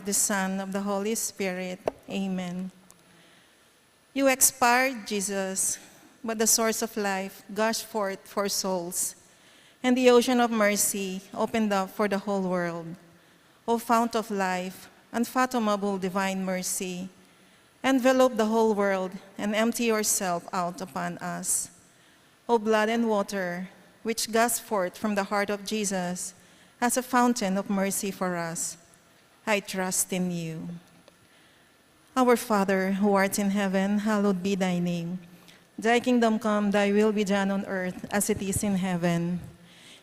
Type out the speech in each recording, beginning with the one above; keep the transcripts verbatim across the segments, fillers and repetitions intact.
the Son, of the Holy Spirit. Amen. You expired, Jesus, but the source of life gushed forth for souls, and the ocean of mercy opened up for the whole world. O fount of life, unfathomable divine mercy, envelope the whole world and empty yourself out upon us. O blood and water, which gushed forth from the heart of Jesus as a fountain of mercy for us, I trust in you. Our Father, who art in heaven, hallowed be thy name. Thy kingdom come, thy will be done on earth as it is in heaven.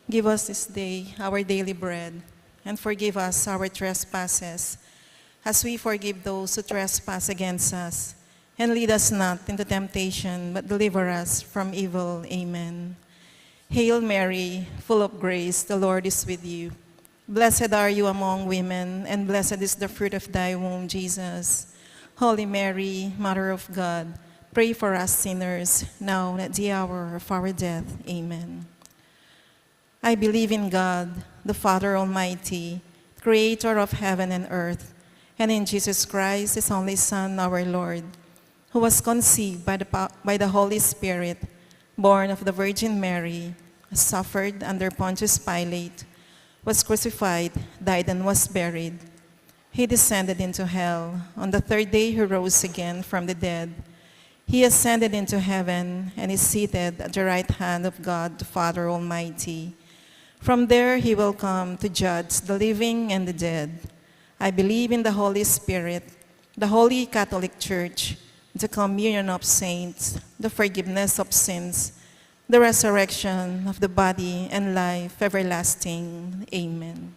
Give us this day our daily bread, and forgive us our trespasses, as we forgive those who trespass against us. And lead us not into temptation, but deliver us from evil. Amen. Hail Mary, full of grace, the Lord is with you. Blessed are you among women, and blessed is the fruit of thy womb, Jesus. Holy Mary, Mother of God, pray for us sinners, now and at the hour of our death. Amen. I believe in God, the Father Almighty, creator of heaven and earth, and in Jesus Christ, his only Son, our Lord, who was conceived by the, po- by the Holy Spirit, born of the Virgin Mary, suffered under Pontius Pilate, was crucified, died, and was buried. He descended into hell. On the third day, he rose again from the dead. He ascended into heaven and is seated at the right hand of God the Father Almighty. From there, he will come to judge the living and the dead. I believe in the Holy Spirit, the Holy Catholic Church, the communion of saints, the forgiveness of sins, the resurrection of the body, and life everlasting. Amen.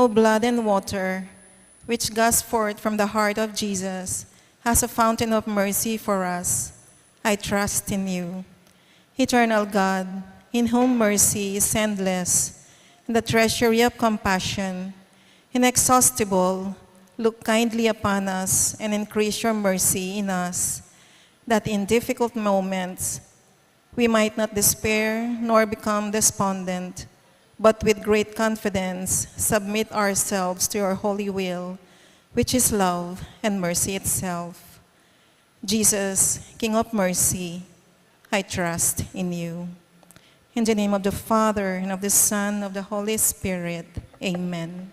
blood and water, which gushed forth from the heart of Jesus as a fountain of mercy for us, I trust in you. Eternal God, in whom mercy is endless, and the treasury of compassion inexhaustible, look kindly upon us and increase your mercy in us, that in difficult moments we might not despair nor become despondent, but with great confidence submit ourselves to your holy will, which is love and mercy itself. Jesus, King of mercy, I trust in you. In the name of the Father, and of the Son, of the Holy Spirit. Amen.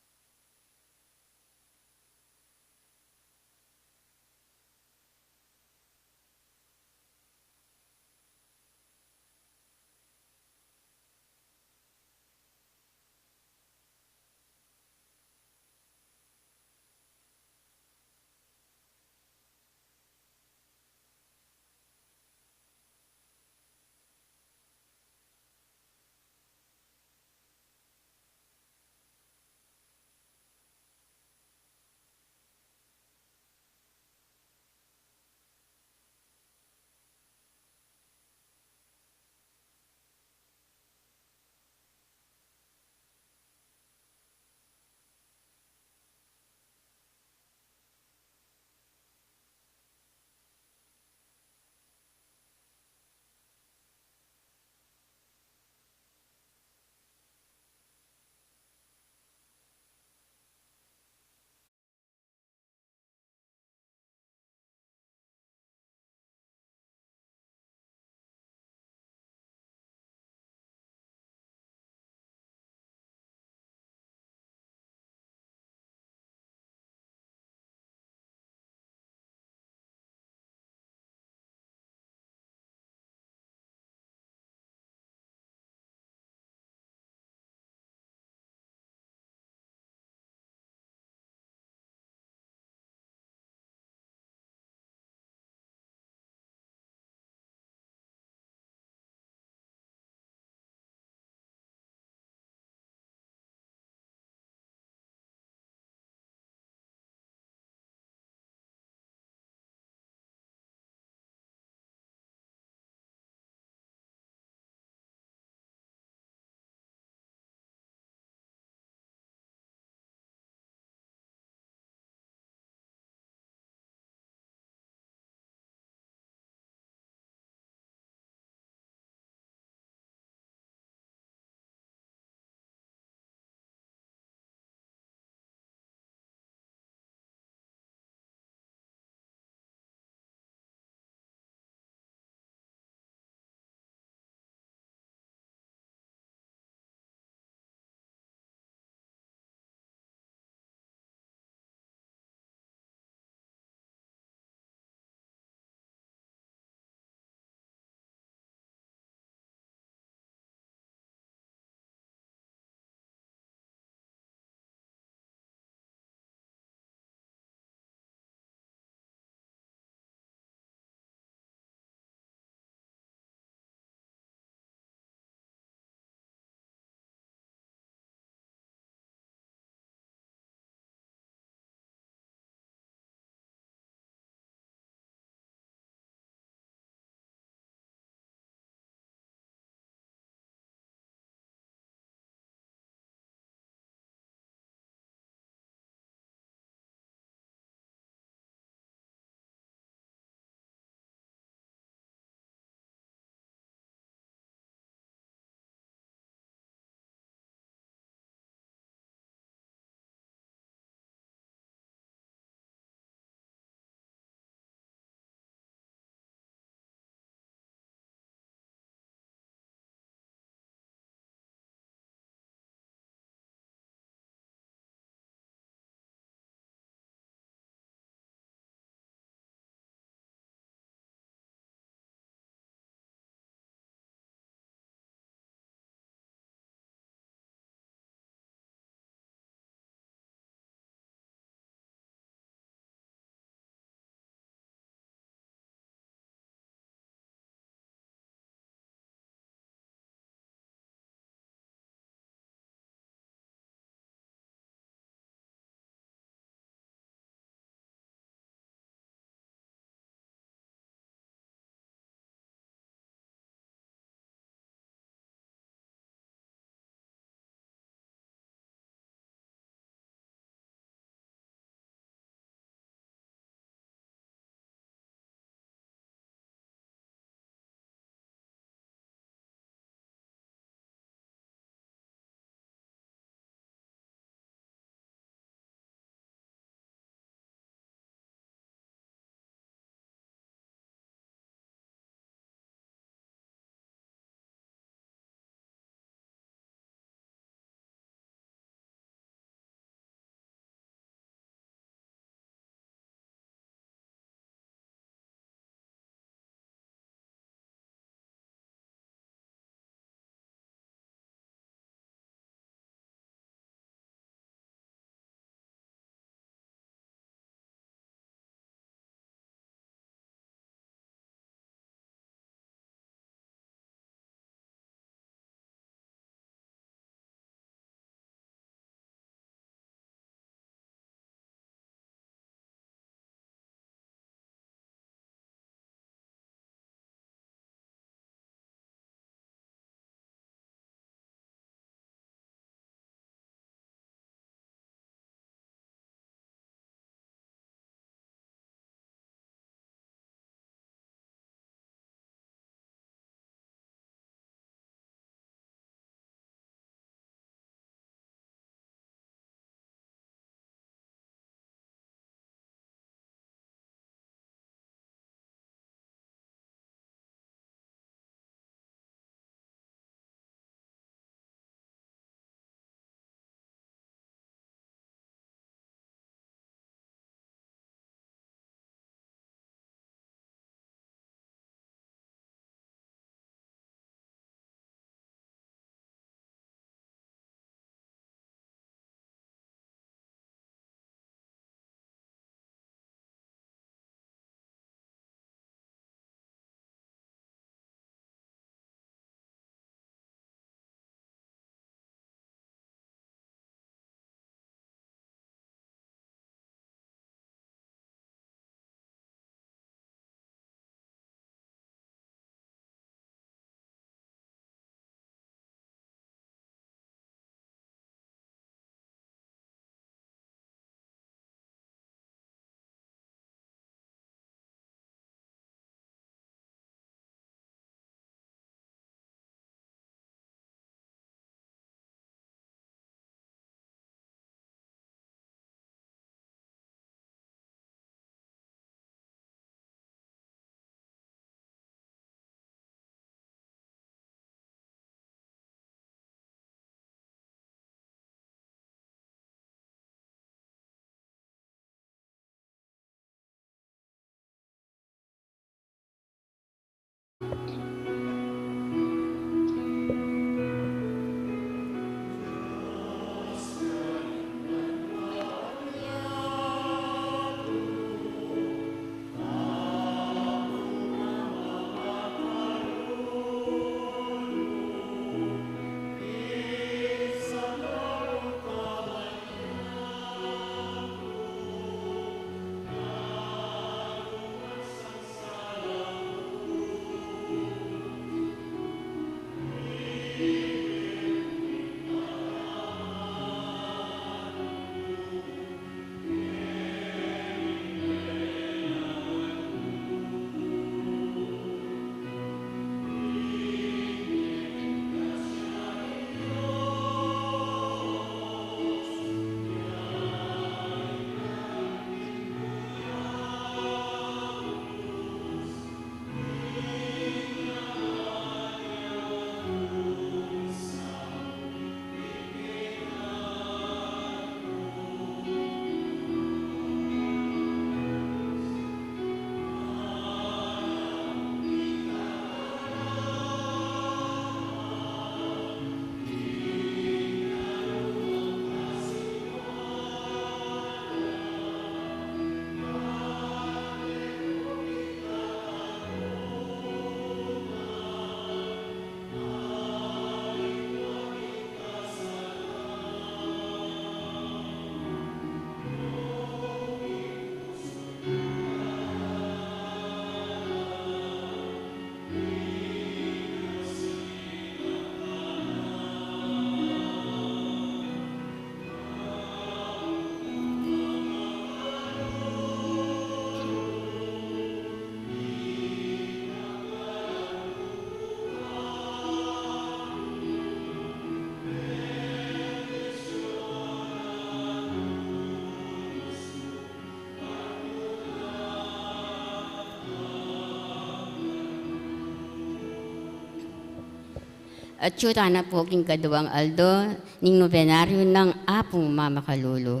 Atyu tana pu king kaduang aldo ning nobenaryu nang Apung Mamakalulu.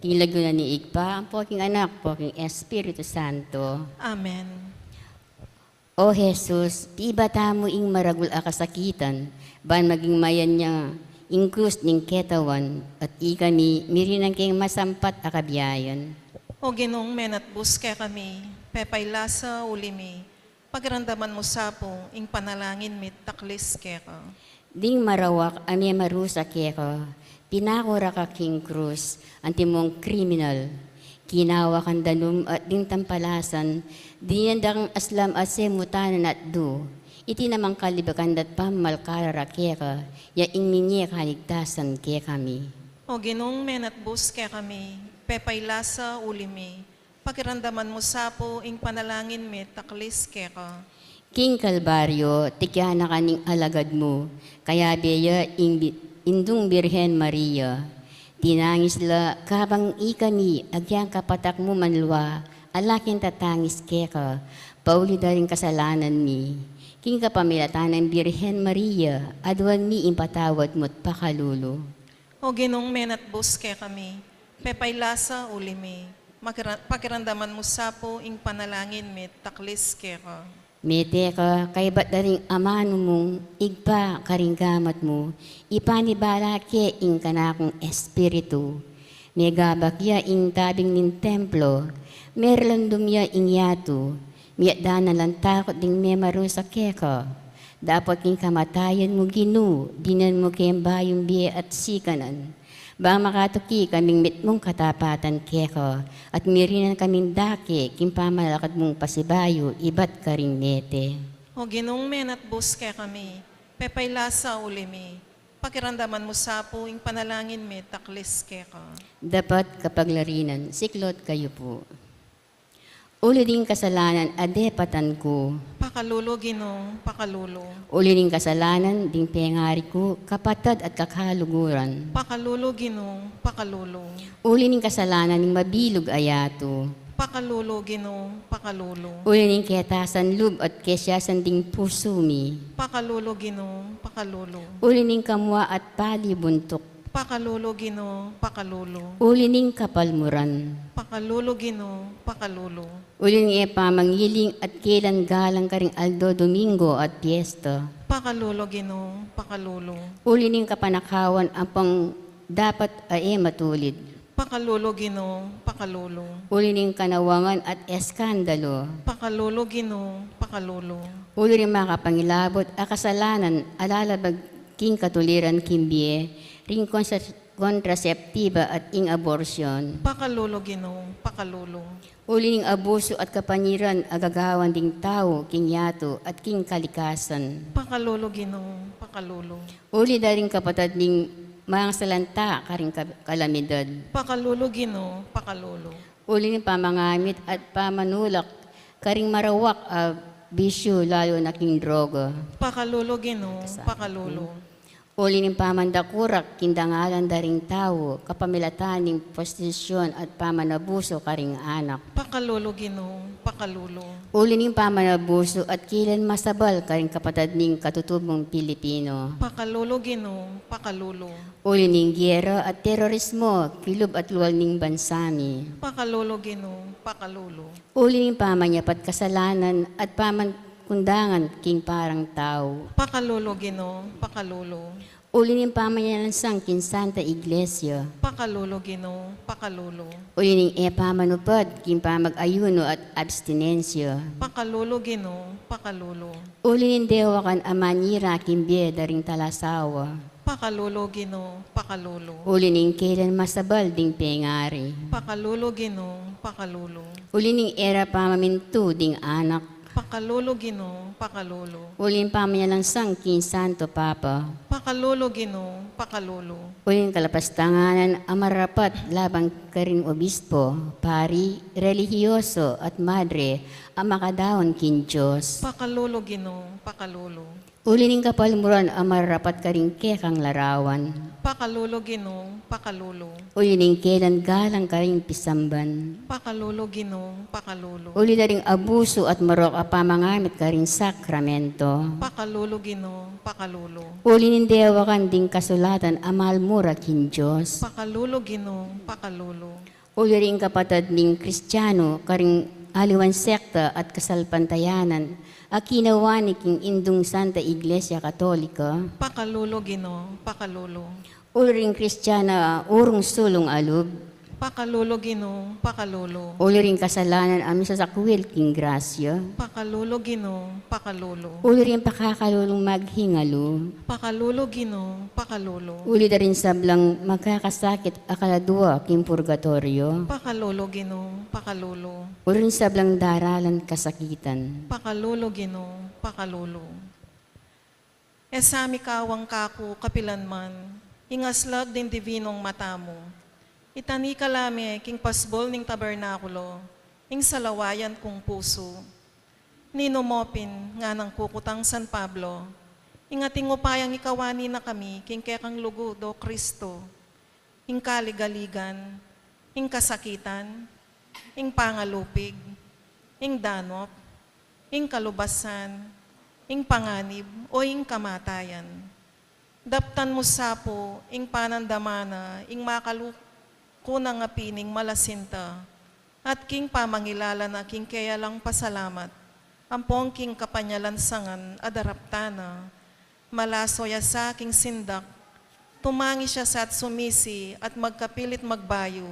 King lagyu na ning Ibpa, ampo king Anak, ampo king Espiritu Santo. Amen. O Jesus, pibata mu ing maragul a kasakitan, ban maging mayan ya ing krus ning ketawan, at ikami mirinan keng masampat a kabiayan. O Ginung menatbus kekami, pepailasa uli mi, pakiramdaman mu sa pu ing panalangin mi't taklis keka. Ding marawak a memarusa keka, pinaku ra ka king krus, antimong kriminal. Kinawa kang danum at ding tampalasan, dininan da kang aslam at semutanan at du. Iti namang kalibakan da't pamamalkala ra keka, ya ing minye kaligtasan kekami. O Ginung menatbus kekami, pepailasa uli mi, pakiramdaman mu sa pu ing panalangin mi't taklis keka. King Kalbaryo, tikyanan ka ning alagad mu, kayabe ya ing bi-, Indung Birhen Maria. Tinangis la kabang ikami agyang kapatak mu manlua, ala keng tatangis keka, pauli da ring kasalanan mi. King kapamilatan nang Birhen Maria, aduan mi ing patawad mu't pakalulu. O Ginung menatbus kekami, pepailasa uli mi, makira-, pakiramdaman mu sa pu ing panalangin mi't taklis keka. Mete ka kaybat da ring amanu mung Ibpa karing gamat mu, ipanibala ke ing kanakung espiritu. Megabak ya ing tabing ning templo, merilandum ya ing yatu, miyadan na lang takut ding memarusa keka. Dapot king kamatayan mu Ginu, dinan mu keng bayung bie at sikanan. Bang makatuki kaming mitmung katapatan keka, at mirinan kaming dake king pamalakad mung pasibayu ibat karing mete. O Ginung menatbus kekami, pepailasa uli mi, pakiramdaman mu sa pu ing panalangin mi't taklis keka. Dapat kapaglarinan, siklaud kayu pu. Uli ding kasalanan a depatan ku. Pakalulu Ginu, pakalulu. Uli ning kasalanan ding pengari ku, kapatad at kakaluguran. Pakalulu Ginu, pakalulu. Uli ning kasalanan ning mabilug a yatu. Pakalulu Ginu, pakalulu. Uli ning ketasan lub at kesiasan ding pusu mi. Pakalulu Ginu, pakalulu. Uli ning kamua at pali buntuk. Pakalulu Ginu, pakalulu. Uli ning kapalmuran. Pakalulu Ginu, pakalulu. Uli ning e pamangiling at kelan galang karing aldo Domingo at piesta. Pakalulu Ginu, pakalulu. Uli ning kapanakawan ampong dapat a e matulid. Pakalulu Ginu, pakalulu. Uli ning kanawangan at eskandalu. Pakalulu Ginu, pakalulu. Uli ning makapangilabut a kasalanan a lalabag king katuliran king bie, ring kontra-, kontraseptiba at ing aborsion. Pakalulu Ginu, pakalulu. Uli ning abusu at kapanyiran a gagawan ding tau king yatu at king kalikasan. Pakalulu Ginu, pakalulu. Uli da ring kapatad ming mangasalanta karing ka-, kalamidad. Pakalulu Ginu, pakalulu. Uli ning pamangamit at pamanulak karing marawak a bisyu, lalu na king droga. Pakalulu Ginu, pakalulu. Uli ning pamandakurak king dangalan da ring tau, kapamilatan ning prostitusyon at pamanabusu karing anak. Pakalulu Ginu, pakalulu. Uli ning pamanabusu at kelan masabal karing kapatad ming katutubung Pilipino. Pakalulu Ginu, pakalulu. Uli ning gera at terorismo, kilub at lual ning bansa mi. Pakalulu Ginu, pakalulu. Uli ning pamanyapat kasalanan at pamankundangan king parang tau. Pakalulu Ginu, pakalulu. Uli ning pamanyalansang king Santa Iglesia. Pakalulu Ginu, pakalulu. Uli ning e pamanupad king pamag-ayuno at abstinensya. Pakalulu Ginu, pakalulu. Uli ning dewakan a manira king bie da ring talasawa. Pakalulu Ginu, pakalulu. Uli ning kelan masabal ding pengari. Pakalulu Ginu, pakalulu. Uli ning e ra pamamintu ding anak. Pakalulu Ginu, pakalulu. Uli ning pamanyalansang king Santo Papa. Pakalulu Ginu, pakalulu. Uli ning kalapastanganan a marapat laban karing obispo, pari, relihiyoso, at madre a makadaun king Dios. Pakalulu Ginu, pakalulu. Uli ning kapalmuran a marapat karing kekang larawan. Pakalulu Ginu, pakalulu. Uli ning kelang galang karing pisamban. Pakalulu Ginu, pakalulu. Uli da ring abusu at marok a pamangamit karing sakramento. Pakalulu Ginu, pakalulu. Uli ning dewakan ding kasulatan a malmura king Dios. Pakalulu Ginu, pakalulu. Uli ring kapatad ning Kristiano karing aliwang sekta at kasalpantayanan a kinawa ne king Indung Santa Iglesia Katolika. Pakalulu Ginu, pakalulu. Uli ring Kristiana urung sulung a lub. Pakalulu Ginu, pakalulu. Uli ring kasalanan a misasakwil king grasya. Pakalulu Ginu, pakalulu. Uli ring pakakalulung maghingalu. Pakalulu Ginu, pakalulu. Uli da ring sablang magkakasakit a kaladua king purgatoryo. Pakalulu Ginu, pakalulu. Uli ring sablang daralan kasakitan. Pakalulu Ginu, pakalulu. E sa mikawang kaku kapilan man ing aslag ding divinong mata mu. Itani ka la me king pasbul ning tabernakulo ing salawayan kung pusu. Ninu mo pin, nganang kukutang San Pablo, ing ating upayang ikawani na kami king kekang lugud, O Kristo, ing kaligaligan, ing kasakitan, ing pangalupig, ing danup, ing kalubasan, ing panganib, o ing kamatayan. Daptan mu sa pu ing panandaman na ing makaluku nang api ning malasinta, at king pamangilala na king keya lang pasalamat, ampong king kapanyalansangan a daraptan na, malaso ya sa king sindak, tumangis ya sa at sumisi at magkapilit magbayu,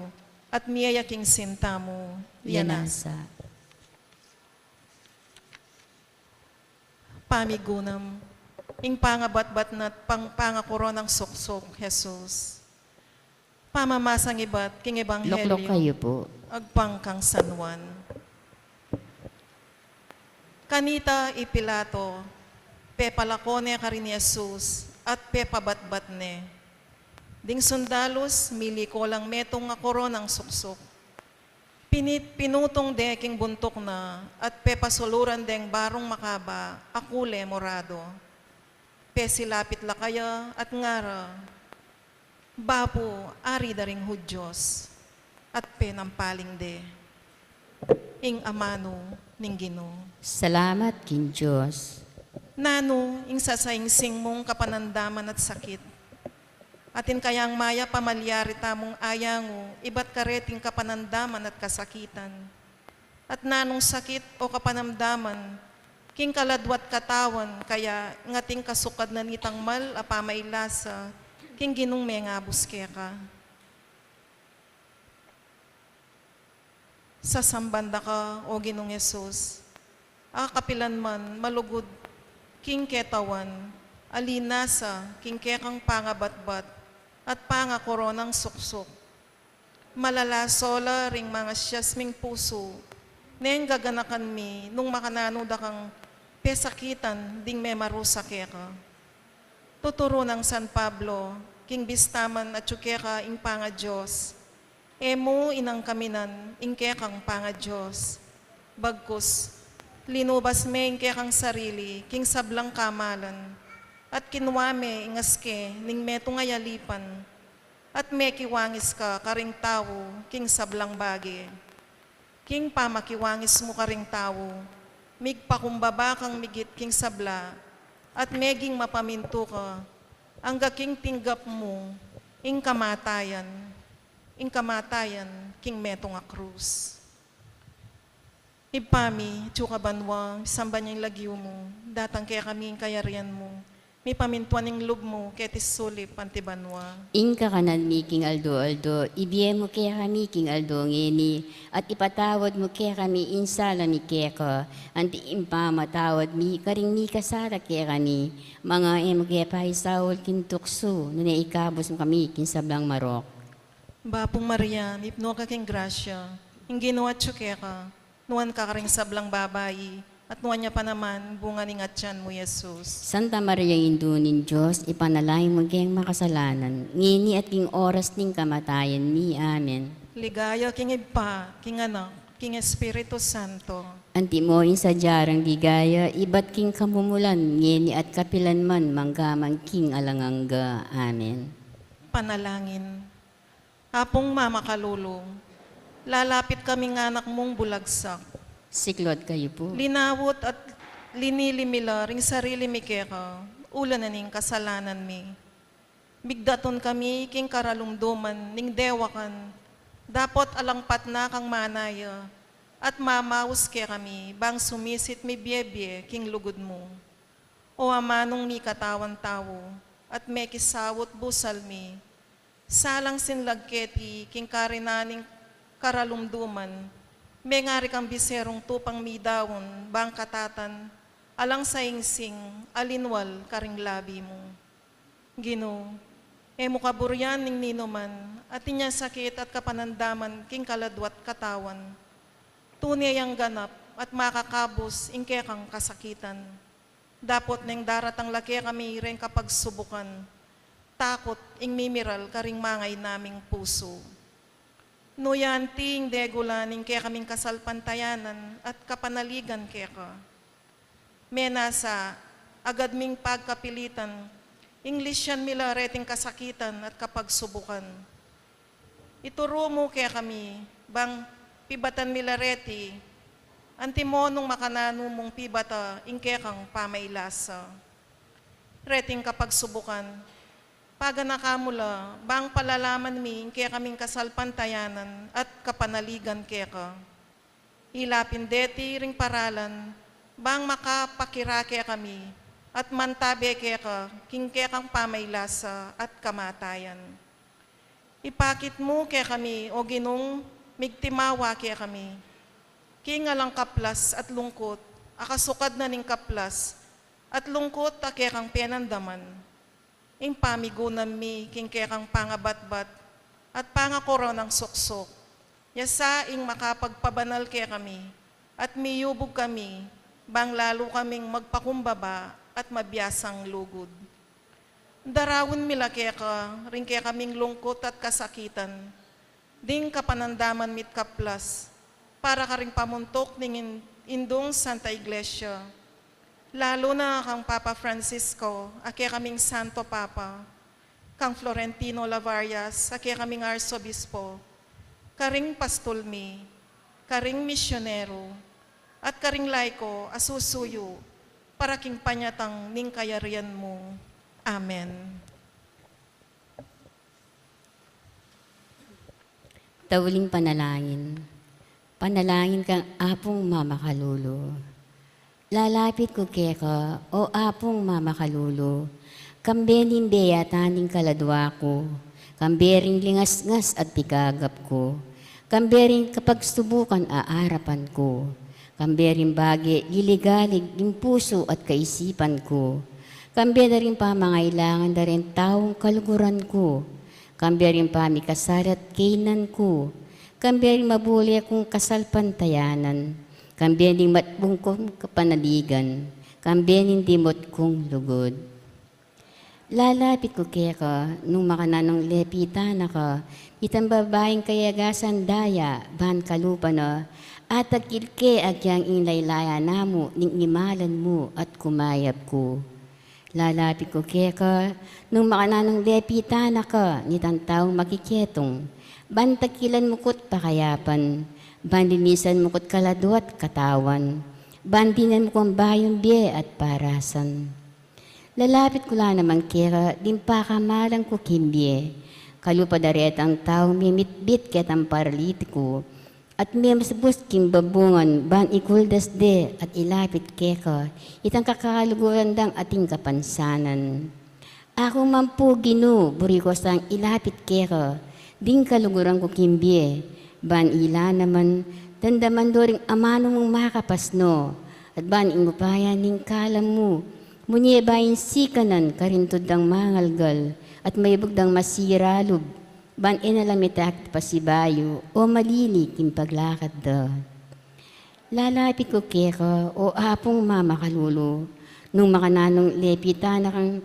at mie ya king sinta mu. Yanasa. Pamigunam, ing pangabatbat na at pang-, pangakoronang suksuk, Jesus. Pamamasang ibat king Ebanghelyo. Lukluk kayu pu. Agpang kang San Juan. Kanita i Pilato, pepalako ne karin Jesus at pepabatbat ne. Ding sundalus, miliko lang metung a koronang suksuk. Pinit-, pinutung de king buntuk na at pepasuluran deng barung makaba a kule morado. Pesilapit la kaya at ngara, "Bapu, Ari da ring Hudyos." At penampaling de. Ing amanu ning Ginu. Salamat king Dios. Nanu ing sasaingsing mung kapanandaman at sakit? Atin kayang mayap a malyari tamung ayangu ibat kareting kapanandaman at kasakitan? At nanung sakit o kapanamdaman king kaladwa't katawan kaya ing ating kasukad na nitang mal a pamailasa king Ginung mengabus keka? Sasamban da ka, O Ginung Jesus, a kapilan man malugud king ketawan, a linasa king kekang pangabatbat at pangakoronang suksuk. Malalaso la ring mangasias ming pusu, neng gaganakan mi nung makananu da kang pesakitan ding memarusa keka. Tuturu nang San Pablo, king bista man atyu keka ing pangaDios, e mu inangkaminan ing kekang pangaDios. Bagkus, linubas me ing kekang sarili king sablang kamalan, at kinua me ing aske ning metung a yalipan, at mekiwangis ka karing tau king sablang bage. King pamakiwangis mu karing tau, migpakumbaba kang migit king sabla, at meging mapamintu ka, angga king tinggap mu ing kamatayan, ing kamatayan king metung a krus. Ibpa mi, atyu ka banua, misamban ya ing lagyu mu, datang kekami ing kayarian mu, mipamintuan ing lub mu keti sulip anti banua. Ing kakanan mi king aldo-aldo ibie mu kekami king aldo ngeni, at ipatawad mu kekami ing sala mi keka, anti ing pamamatawad mi karing mikasala kekami. Manga e mu ke paisaul king tuksu, nune ikabus mu kami king sablang marok. Bapu Maria, mipnu ka king grasya, ing Ginu atyu keka, nuan ka karing sablang babai, at nuan ya pa naman bunga ning atian mu, Jesus. Santa Maria, Indu ning Dios, ipanalangin mu keng makasalanan, ngeni at king oras ning kamatayan mi. Amen. Ligaya king Ibpa, king Anak, King Espiritu Santo. Antimo ing sadya rang ligaya, ibat king kamumulan, ngeni at kapilan man, mangga man king alang angga. Amen. Panalangin. Apung mamakalulu, lalapit kaming anak mung bulagsak. Siklaud kayu pu. Linawut at linili mi la ring sarili mi keka, ula na ning kasalanan mi. Migdatun kami king karalumduman ning dewakan, dapot alang patna kang manaya, at mamaus kekami bang sumisit mibie-bie king lugud mu. O Amanung mikatawan tau, at mekisaut busal mi, salang sinlag keti king karinan ning karalumduman, mengari kang biserung tupang midaun bang katatan, alang saingsing a linwal karing labi mu. Ginu, e mu kaburian ing ninuman atin yang sakit at kapanandaman king kaladwa't katawan. Tune yang ganap at makakabus ing kekang kasakitan. Dapot neng daratang la kekami reng kapagsubukan, takut ing mimiral karing mangainaming pusu. Nu ya anti ing degulan ning kekaming kasalpantayanan at kapanaligan keka. Menasa, agad ming pagkapilitan, ing lisyan mi la reting kasakitan at kapagsubukan. Ituru mu kekami, bang pibatan mi la reti, antimo nung makananu mung pibata ing kekang pamailasa. Reting kapagsubukan, paganaka mu la, bang palalaman mi ing kekaming kasalpantayanan at kapanaligan keka. Ila pin deti ring paralan, bang makapakira kekami, at mantabe keka, king kekang pamailasa at kamatayan. Ipakit mu kekami, o Ginung migtimawa kekami, king alang kaplas at lungkut, a kasukad na ning kaplas at lungkut a kekang penandaman. Ing pamigunam mi king kekang pangabatbat at pangakoronang suksuk, ya sa ing makapagpabanal kekami, at miyubug kami, bang lalu kaming magpakumbaba at mabiasang lugud. Darawun mi la keka ring kekaming lungkut at kasakitan, ding kapanandaman mi't kaplas, para karing pamuntuk ning in-, Indung Santa Iglesia, lalu na kang Papa Francisco, a kekaming Santo Papa, kang Florentino Lavarias, a kekaming Arsobispo, karing pastul mi, karing misyonero, at karing laiko a susuyu, para king panyatang ning kayarian mu. Amen. Tauling panalangin. Panalangin kang Apung Mamakalulu. Lalapit ku keka, o Apung Mamakalulu, kambe ning bie at aning kaladwa ku, kambe ring lingasngas at pikagap ku, kambe ring kapagsubukan a arapan ku, kambe ring bage liligalig ing pusu at kaisipan ku, kambe na ring pamangailangan da ring taung kaluguran ku, kambe ring pamikasala at kainan ku, kambe ring mabule kung kasalpantayanan, kambe ning matbung kung kapanaligan, kambe ning dimut kung lugud. Lalapit ku keka, nung makananung lepitan na ka, itang babaing kayagasan daya, ban kalupa na, at agkil ke agyang ing laylayan na mu, ning imalan mu, at kumayap ku. Lalapit ku keka, nung makananung lepitan na ka, nitang taung makiketung, ban takilan mu ku't pakayapan, ban linisan mu ku't kaladwa't katawan, ban dinan mu kung bayung bie at parasan. Lalapit ku la naman keka, ding pakamalan ku king bie, kalupa da retang taung mimitbit ketang paralitiku, at memusbus king babungan, ban ikuldas de at ilapit keka, itang kakaluguran dang ating kapansanan. Aku man pu Ginu, buri ku sang ilapit keka, ding kaluguran ku king bie, ban ila naman, damdaman do ring amanu mung makapasno, at ban ing upaya ning kalam mu, munye ba ing sikanan karing tud dang mangalgal, at maibug dang masira lub, ban e na la mitakit pasibayu o malili king paglakad da. Lalapit ku keka, o Apung Mamakalulu, nung makananung lepitan na kang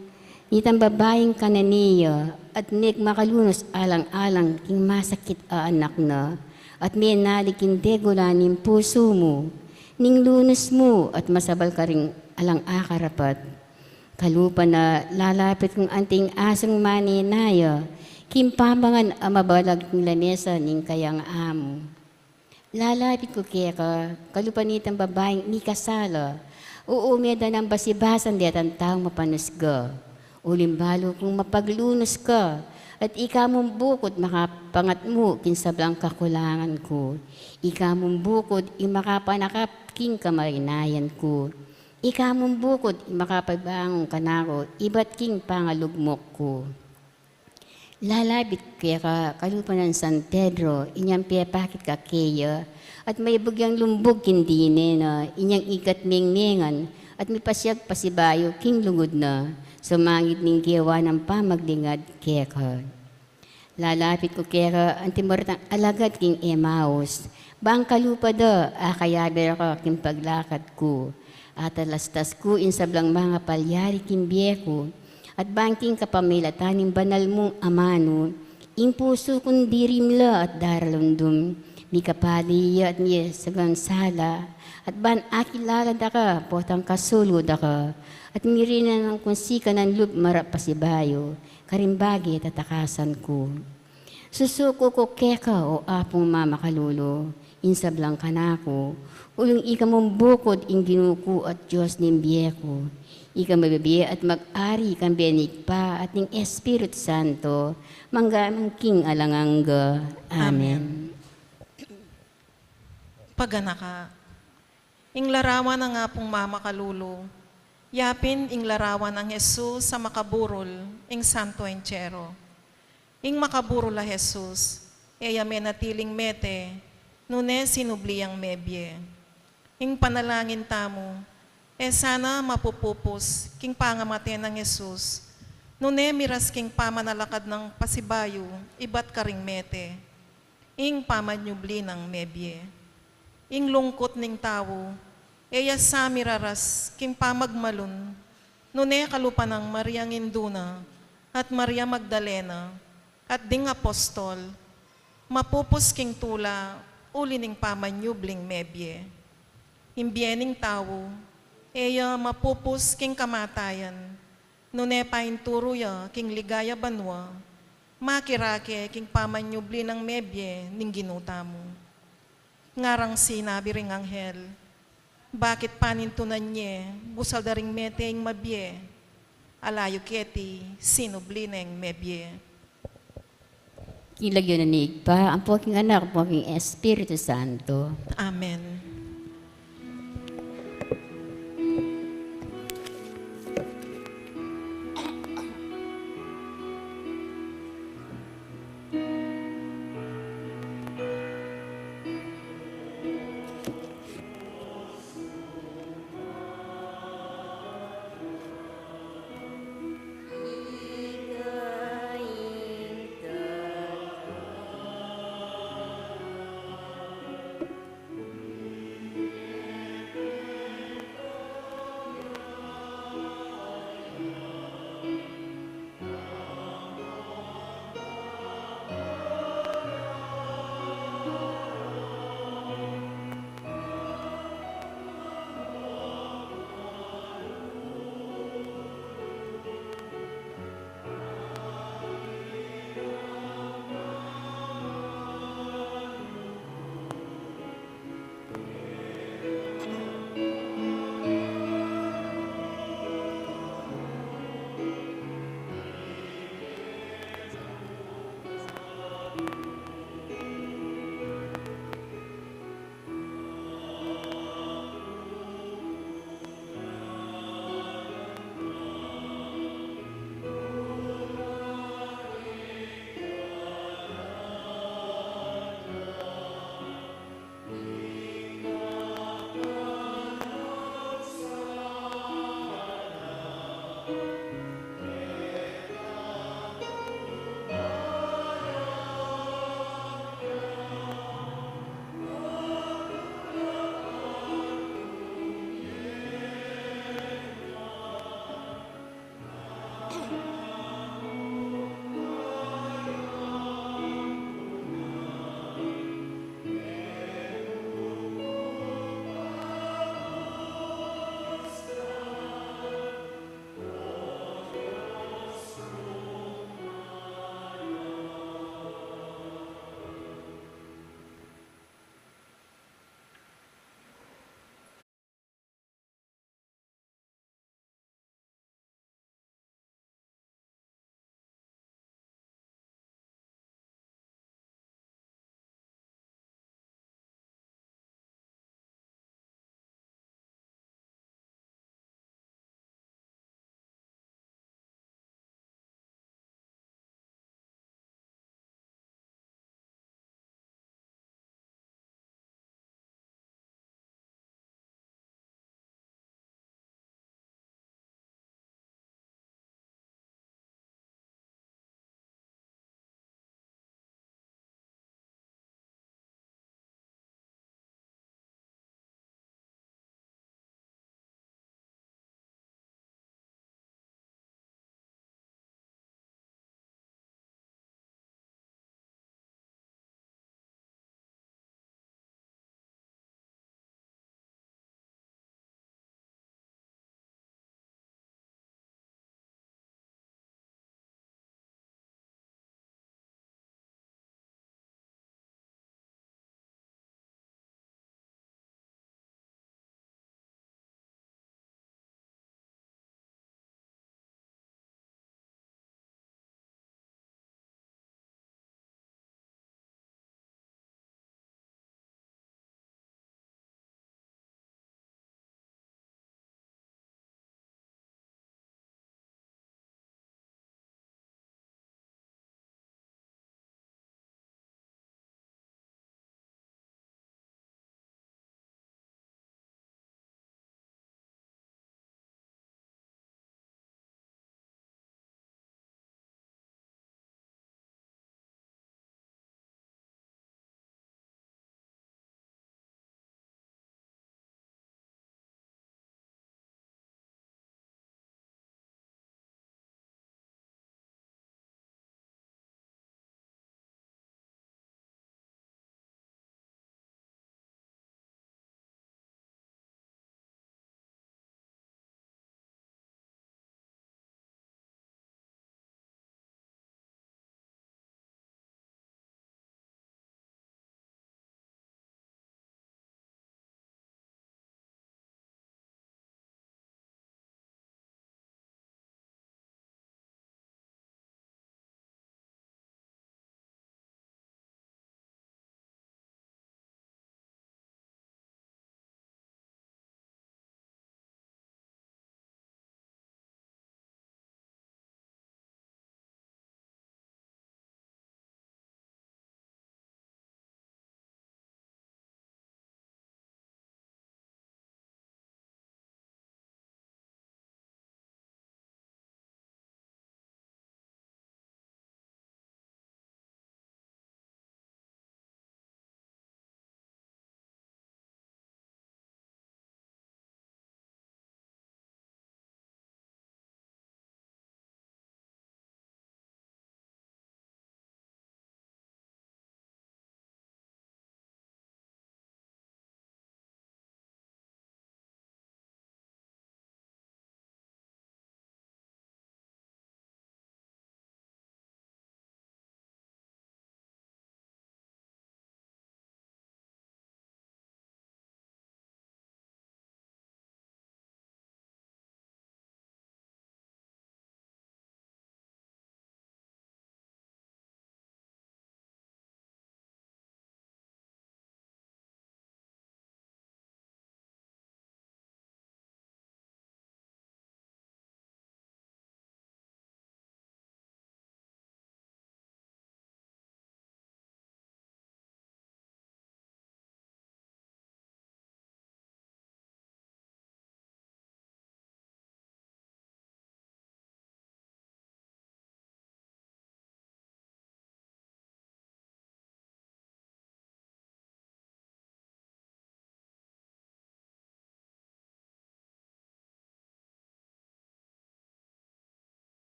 nitang babaing Cananea, at neng makalunus alang-alang king masakit a anak na, at menalig king degulan ning pusu mu, ning lunus mu at masabal karing alang akarapat. Kalupa na lalapit kung anting asung manenaya, king pamangan a mabalag king lamesa ning kayang amu. Lalapit ku keka, kalupa nitang babaing mikasala, uumi da nang basibasan detang taung mapanusga. Uling balu kung mapaglunus ka, at ika mung bukud makapangatmu king sablang kakulangan ku. Ika mung bukud ing makapanakap king kamarinayan ku. Ika mung bukud ing makapabangun kanaku ibat king pangalugmok ku. Lalapit keka kalupa nang San Pedro, inyang pepakit ka keya, at maibug yang lumbug king dine na, inyang igat mengmengan, at mipasiag pasibayu king lugud na, sumangid ning gewa nang pamaglingad keka. Lalapit ku keka anti mu retang alagad king Emaus, bang kalupa da, akayabe da ka king paglakad ku. Atalastas ku ing sablang mangapalyari king bie ku, at bang king kapamilatan ning banal mung amanu, ing pusu kung dirimla at daralundum, mikapali ya at misagang sala, at ban akilala da ka, potang kasulu da ka, at mirinan kung sikanan lub marap pasibayu, karing bage tatakasan ku. Susuku ku keka, o Apung mamakalulu, ing sablang kanaku, uling ika mung bukud ing Ginu ku at Dios ning bie ku. Ika mabibie at mag-ari kambe ning Ibpa at ning Espiritu Santo, mangga man king alang angga. Amen. Amen. Paganaka. Ing larawan nang Apung mamakalulu. Yapin ing larawan nang Jesus a makaburul ing Santo Entierro. Ing makaburul a Jesus, e ya menatiling mete, nune sinubli yang mebie. Ing panalangin tamu, e sana mapupupus king pangamate nang Jesus, nune miras king pamanalakad nang pasibayu ibat karing mete. Ing pamanyubli nang mebie. Ing lungkut ning tau, e ya sa miraras king pamagmalun, nune kalupa nang Mariang indu na, at Maria Magdalena, at ding apostol, mapupus king tula, uli ning pamanyubling mebie. Ing bie ning tau, e ya mapupus king kamatayan, nune painturu ya king ligaya banua, makirake king pamanyubli nang mebie ning Ginu tamu. Ngarang sinabi ring anghel, bakit panintunan ye, busal da ring mete ing mabie, ala yu keti, sinubli neng mebie. King lagyu na ning Ibpa, ampo king Anak, ampo king Espiritu Santo. Amen.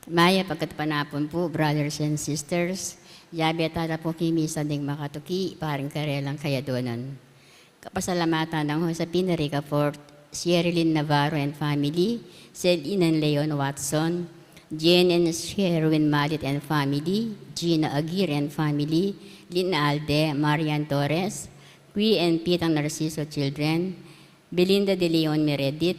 Mayap a katapanapun pu, brothers and sisters. Yabe tala pu king misa ding makatuki, paring karelang kayaduanan. Kapasalamatan nang Josefina Ricafort, Sherilyn Navarro and family, Celine and Leon Watson, Jane and Sherwin Malit and family, Gina Aguirre and family, Lynn Alde, Marian Torres, Qui and Pitang Narciso children, Belinda de Leon Meredith,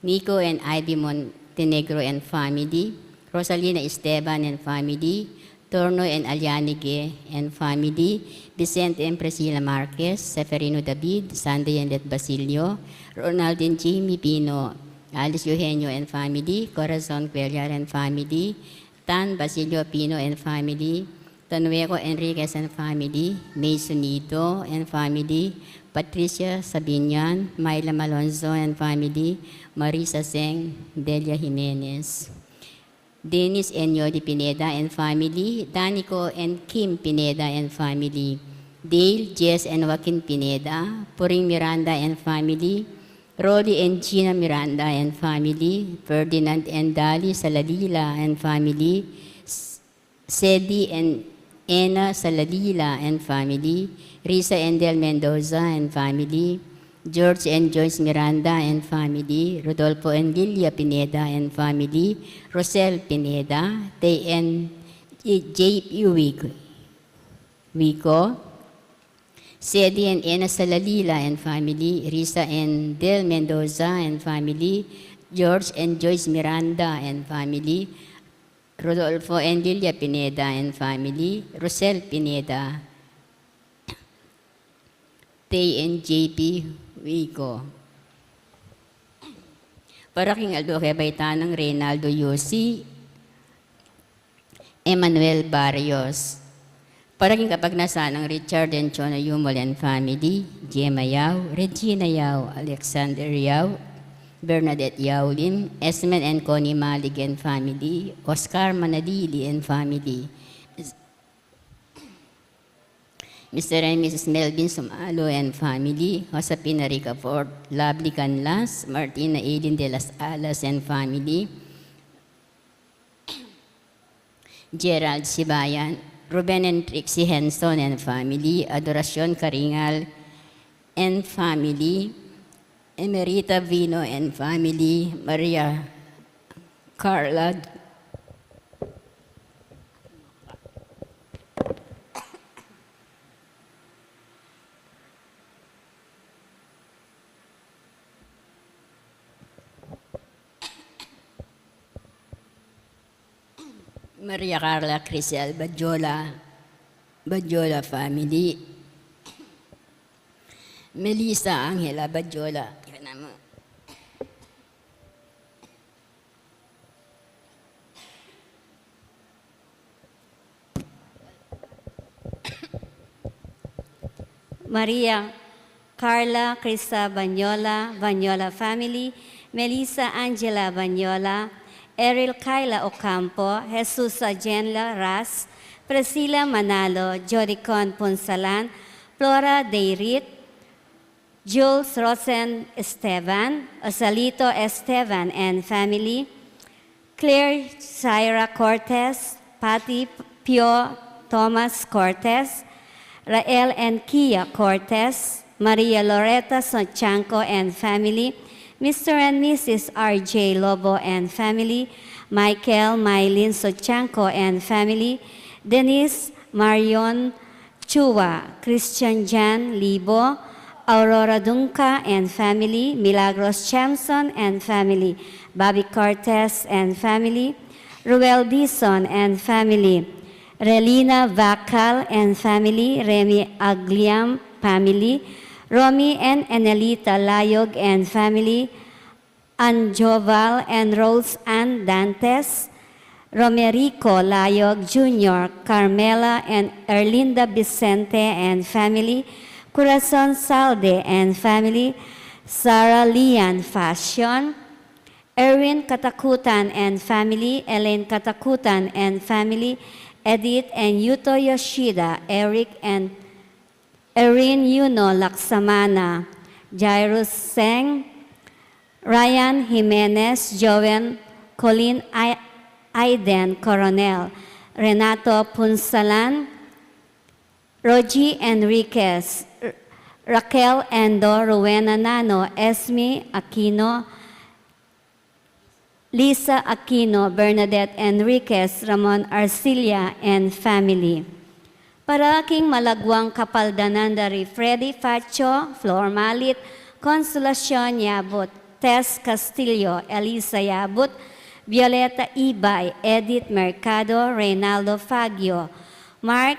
Nico and Ivy Montenegro and family, Rosalina Esteban and family, Torno and Alianige and family, Vicente and Priscilla Marquez, Seferino David, Sunday and Let Basilio, Ronald and Jamie Pino, Alice Eugenio and family, Corazon Cuellar and family, Tan Basilio Pino and family, Tanueco Enriquez and family, May Sunido and family, Patricia Sabinian, Myla Malonzo and family, Marisa Seng, Delia Jimenez, Dennis and Yodi Pineda and family, Danico and Kim Pineda and family, Dale, Jess and Joaquin Pineda, Puring Miranda and family, Rolly and Gina Miranda and family, Ferdinand and Dali Salalila and family, S-, Sedi and Ena Salalila and family, Risa and Del Mendoza and family, George and Joyce Miranda and family, Rodolfo and Lilia Pineda and family, Rosel Pineda, Tay and J P Wico, Sedi and Ena Salalila and family, Risa and Del Mendoza and family, George and Joyce Miranda and family, Rodolfo and Lilia Pineda and family, Rosel Pineda, Tay and J P Wico. Para king aldo kebaitan nang Reynaldo Yusi, Emmanuel Barrios. Para king kapagnasan nang Richard and Chona Yumol and family, Gemma Yao, Regina Yao, Alexander Yao, Bernadette Yao Lim, Esmen and Connie Malig and family, Oscar Manalili and family, Mister and Missus Melvin Sumalo and family, Josefina Ricafort, Lovely Canlas, Martina Eileen de las Alas and family, Gerald Sibayan, Ruben and Trixie Henson and family, Adoracion Caringal and family, Emerita Vino and family, Maria Carla, Maria Carla Crisel Badjola, Badjola family, Melissa Angela Badjola, Maria Carla Crista Banyola, Banyola family, Melissa Angela Banyola, Eril Kyla Ocampo, Jesusa Jenla Ras, Priscilla Manalo, Jodicon Punsalan, Flora Deirit, Jules Rosen Esteban, Osalito Esteban and family, Claire Syra Cortez, Patty Pio Thomas Cortez, Rael and Kia Cortez, Maria Loreta Sochanco and family, Mister and Missus R J Lobo and family, Michael Mylene Sochanco and family, Denise Marion Chua, Christian Jan Libo, Aurora Dunca and family, Milagros Chamson and family, Bobby Cortez and family, Ruel Dizon and family, Relina Vacal and family, Remy Agliam family, Romy and Enelita Layog and family, Anjoval and Rose Ann Dantes, Romerico Layog Junior, Carmela and Erlinda Vicente and family, Corazon Salde and family, Sarah Lian Fashion, Erwin Katakutan and family, Elaine Katakutan and family, Edith and Yuto Yoshida, Eric and Erin Yuno Laksamana, Jairus Seng, Ryan Jimenez, Joel Colin Ai-, Aiden Coronel, Renato Punsalan, Rogie Enriquez, R-, Raquel Endo, Rowena Nano, Esme Aquino, Lisa Aquino, Bernadette Enriquez, Ramon Arcilla, and family. Para king malaguang kapaldanan da ri Freddy Facho, Flor Malit, Consolacion Yabut, Tess Castillo, Elisa Yabut, Violeta Ibay, Edith Mercado, Reynaldo Fagio, Mark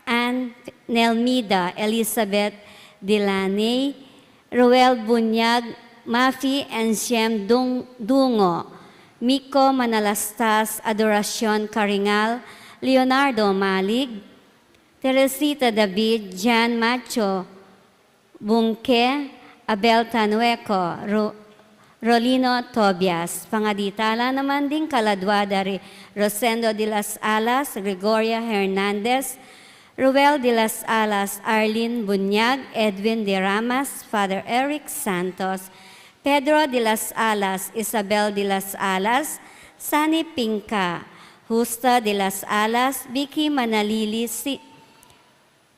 Ann Nelmida, Elizabeth Delaney, Roel Bunyag, Mafi and Shem Dung-, Dungo, Miko Manalastas, Adoracion Caringal, Leonardo Malig, Teresita David, Jan Macho Bunke, Abel Tanueco, Ro-, Rolino Tobias. Pangaditala naman ding kaladua da ri Rosendo de las Alas, Gregoria Hernandez, Ruel de las Alas, Arlene Bunyag, Edwin de Ramas, Father Eric Santos, Pedro de las Alas, Isabel de las Alas, Sani Pinca, Justa de las Alas, Vicky Manalili, Si-,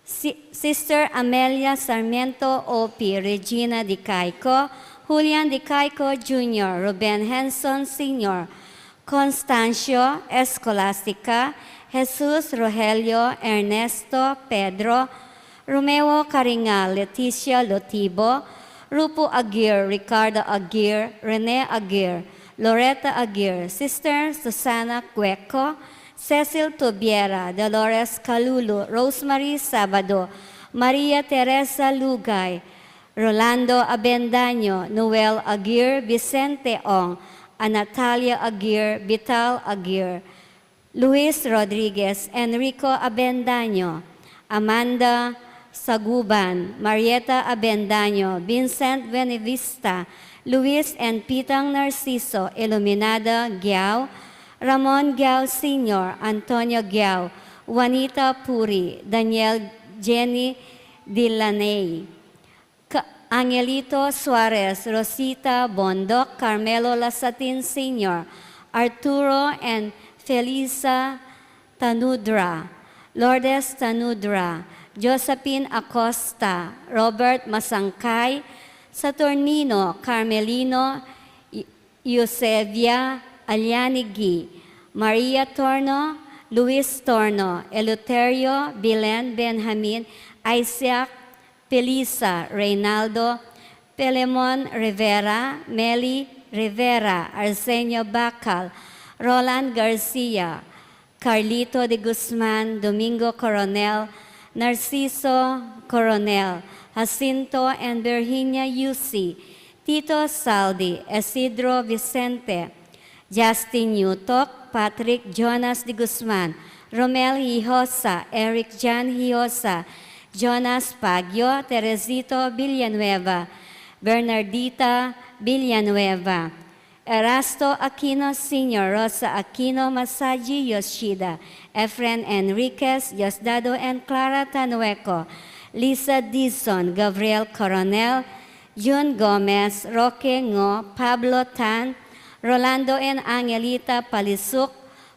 Si-, Sister Amelia Sarmiento Opi, Regina Di Caico, Julian Di Caico Junior, Ruben Henson Senior, Constancio, Escolastica, Jesus, Rogelio, Ernesto, Pedro, Romeo Caringal, Leticia Lotibo, Rupo Aguirre, Ricardo Aguirre, Rene Aguirre, Loretta Aguirre, Sister Susana Cueco, Cecil Tubiera, Dolores Calulu, Rosemary Sabado, Maria Teresa Lugay, Rolando Abendaño, Noel Aguirre, Vicente Ong, Anatalia Aguirre, Vital Aguirre, Luis Rodriguez, Enrico Abendaño, Amanda Saguban, Marieta Abendaño, Vincent Buenavista, Luis and Pitang Narciso, Iluminada Giao, Ramon Giao Senior, Antonio Giao, Juanita Puri, Daniel Jenny Dilaney, Ca-, Angelito Suarez, Rosita Bondoc, Carmelo Lasatin Senior, Arturo and Felisa Tanudra, Lourdes Tanudra, Josephine Acosta, Robert Masangkay, Saturnino, Carmelino, Eu-, Eusebia Alianigi, Maria Torno, Luis Torno, Eleuterio, Bilen, Benjamin, Isaac, Felisa, Reynaldo, Pelemon Rivera, Meli Rivera, Arsenio Bacal, Roland Garcia, Carlito de Guzman, Domingo Coronel, Narciso Coronel, Jacinto and Virginia Yusi, Tito Saldi, Isidro Vicente, Justin Yutok, Patrick Jonas de Guzman, Romel Hiosa, Eric Jan Hiosa, Jonas Pagio, Teresito Villanueva, Bernardita Villanueva, Erasto Aquino Senior, Rosa Aquino, Masaji Yoshida, Efren Enriquez, Diosdado and Clara Tanueco, Lisa Dizon, Gabriel Coronel, Jun Gomez, Roque Ngo, Pablo Tan, Rolando and Angelita Palisuk,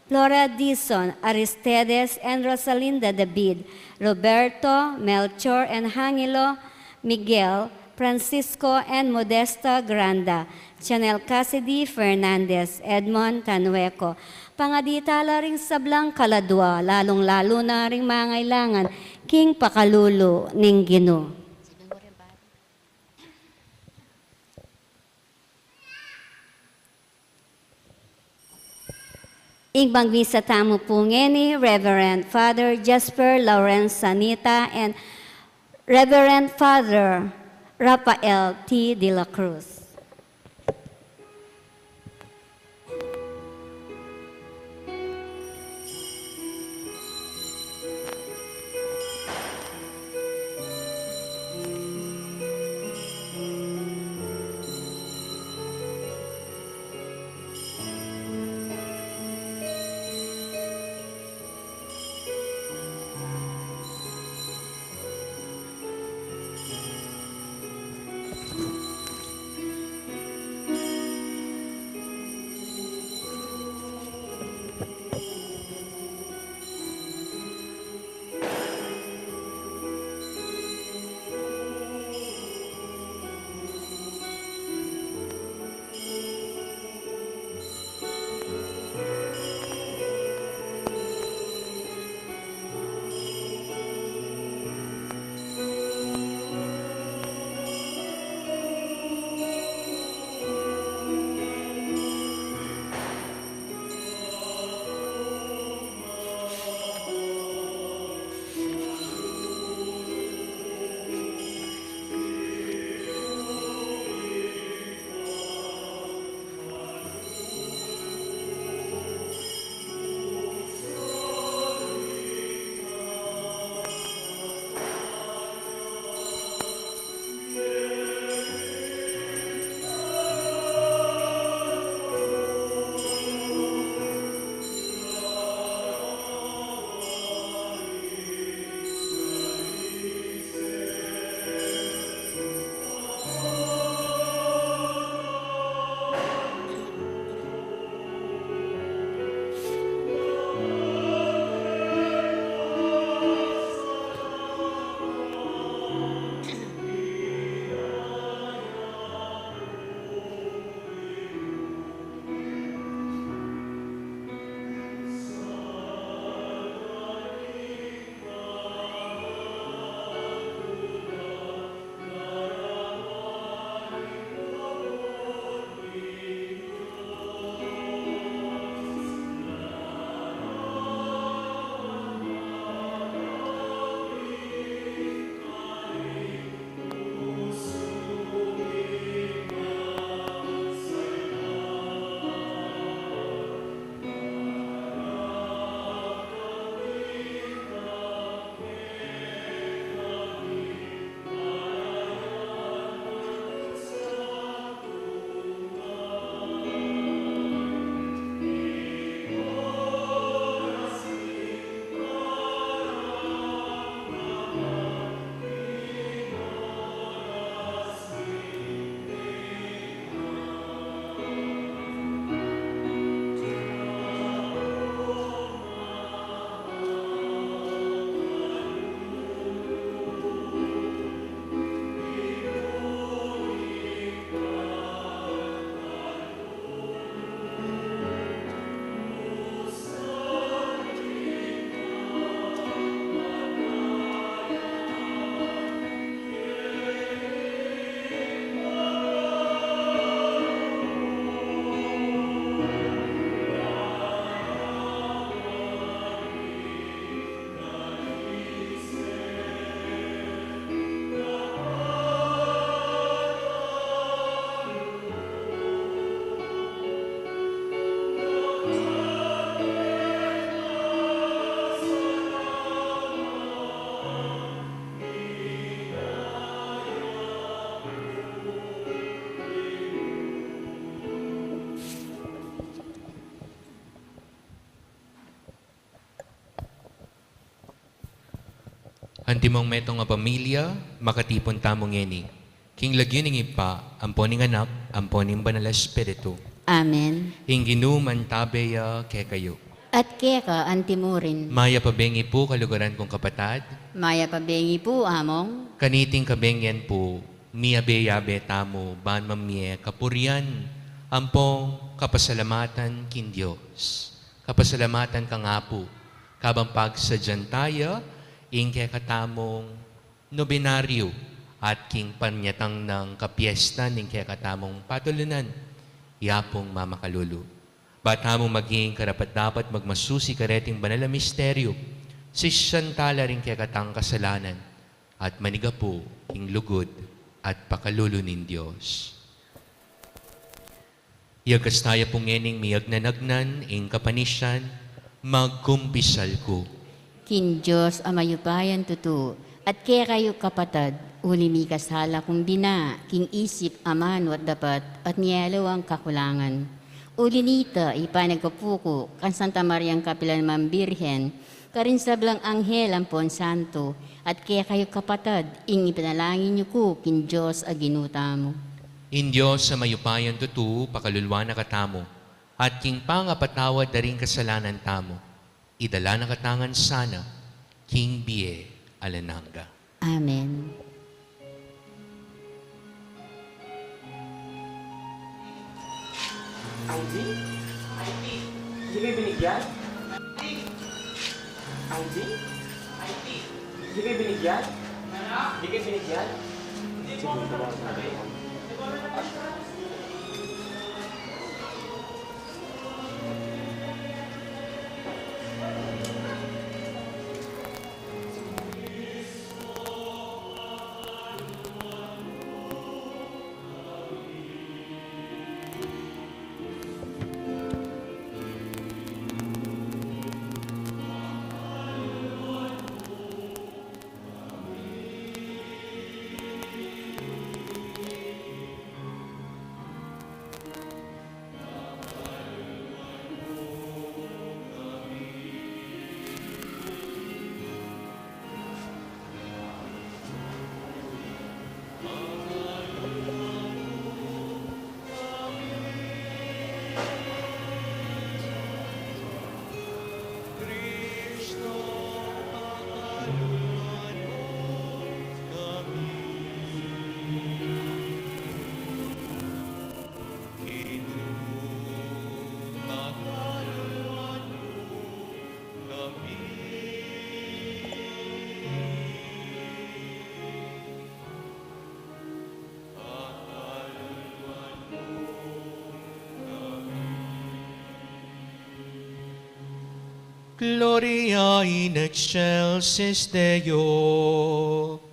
Flora Dizon, Aristedes and Rosalinda David, Roberto, Melchor and Hangilo, Miguel, Francisco and Modesta Granda, Chanel Cassidy Fernandez, Edmond Tanueco. Pangaditala ring sablang kaladua, lalung-lalu na ring mangailangan king pakalulu ning Ginu. Ing magmisa tamu pu ngeni, Reverend Father Jasper Lawrence Sanita and Reverend Father Rafael T. de la Cruz. Antimong metung a pamilya, makatipun tamu ngeni. King lagyu ning Ibpa, ampo ning Anak, ampo ning Banal a Espiritu. Amen. Ing Ginu mantabe ya kekayu. At keka antimurin. Mayap a bengi pu, kaluguran kung kapatad. Mayap a bengi pu, Among. Kaniting kabengian pu, miyabe-yabe tamu ban mamie kapurian ampong kapasalamatan king Dios. Kapasalamatan kang Apu, kabang pagsadyan taya ing kekatamung nobenaryo at king panyatang nang kapiestan ning kekatamung patulunan, ya pung mamakalulu. Ba tamu maging karapat-dapat magmasusi kareting banal a misteryo, sisian tala ring kekatang kasalanan, at manigapu king lugud at pakalulu ning Dios. Yagkas taya pu ngening miyagnanagnan ing kapanisian, magkumpisal ku. King Dios a mayupayan tutu, at kekayu kapatad, uli mikasala kung bina, king isip, amanu at dapat, at mialiwang kakulangan. Uli nita, ipanagapu ku kang Santa Mariang kapilan man Birhen, karing sablang anghel ampon santo, at kekayu kapatad, ing ipanalangin yu ku king Dios a Ginu tamu. Ing Dios a mayupayan tutu, pakaluluan na katamu, at king pangapatawad da ring kasalanan tamu, idala na katamu ngan sana king bie alang angga. Amen. Angie? Di kayo binigyan? Angie? Di kayo binigyan? Di kayo binigyan? Gloria in excelsis Deo.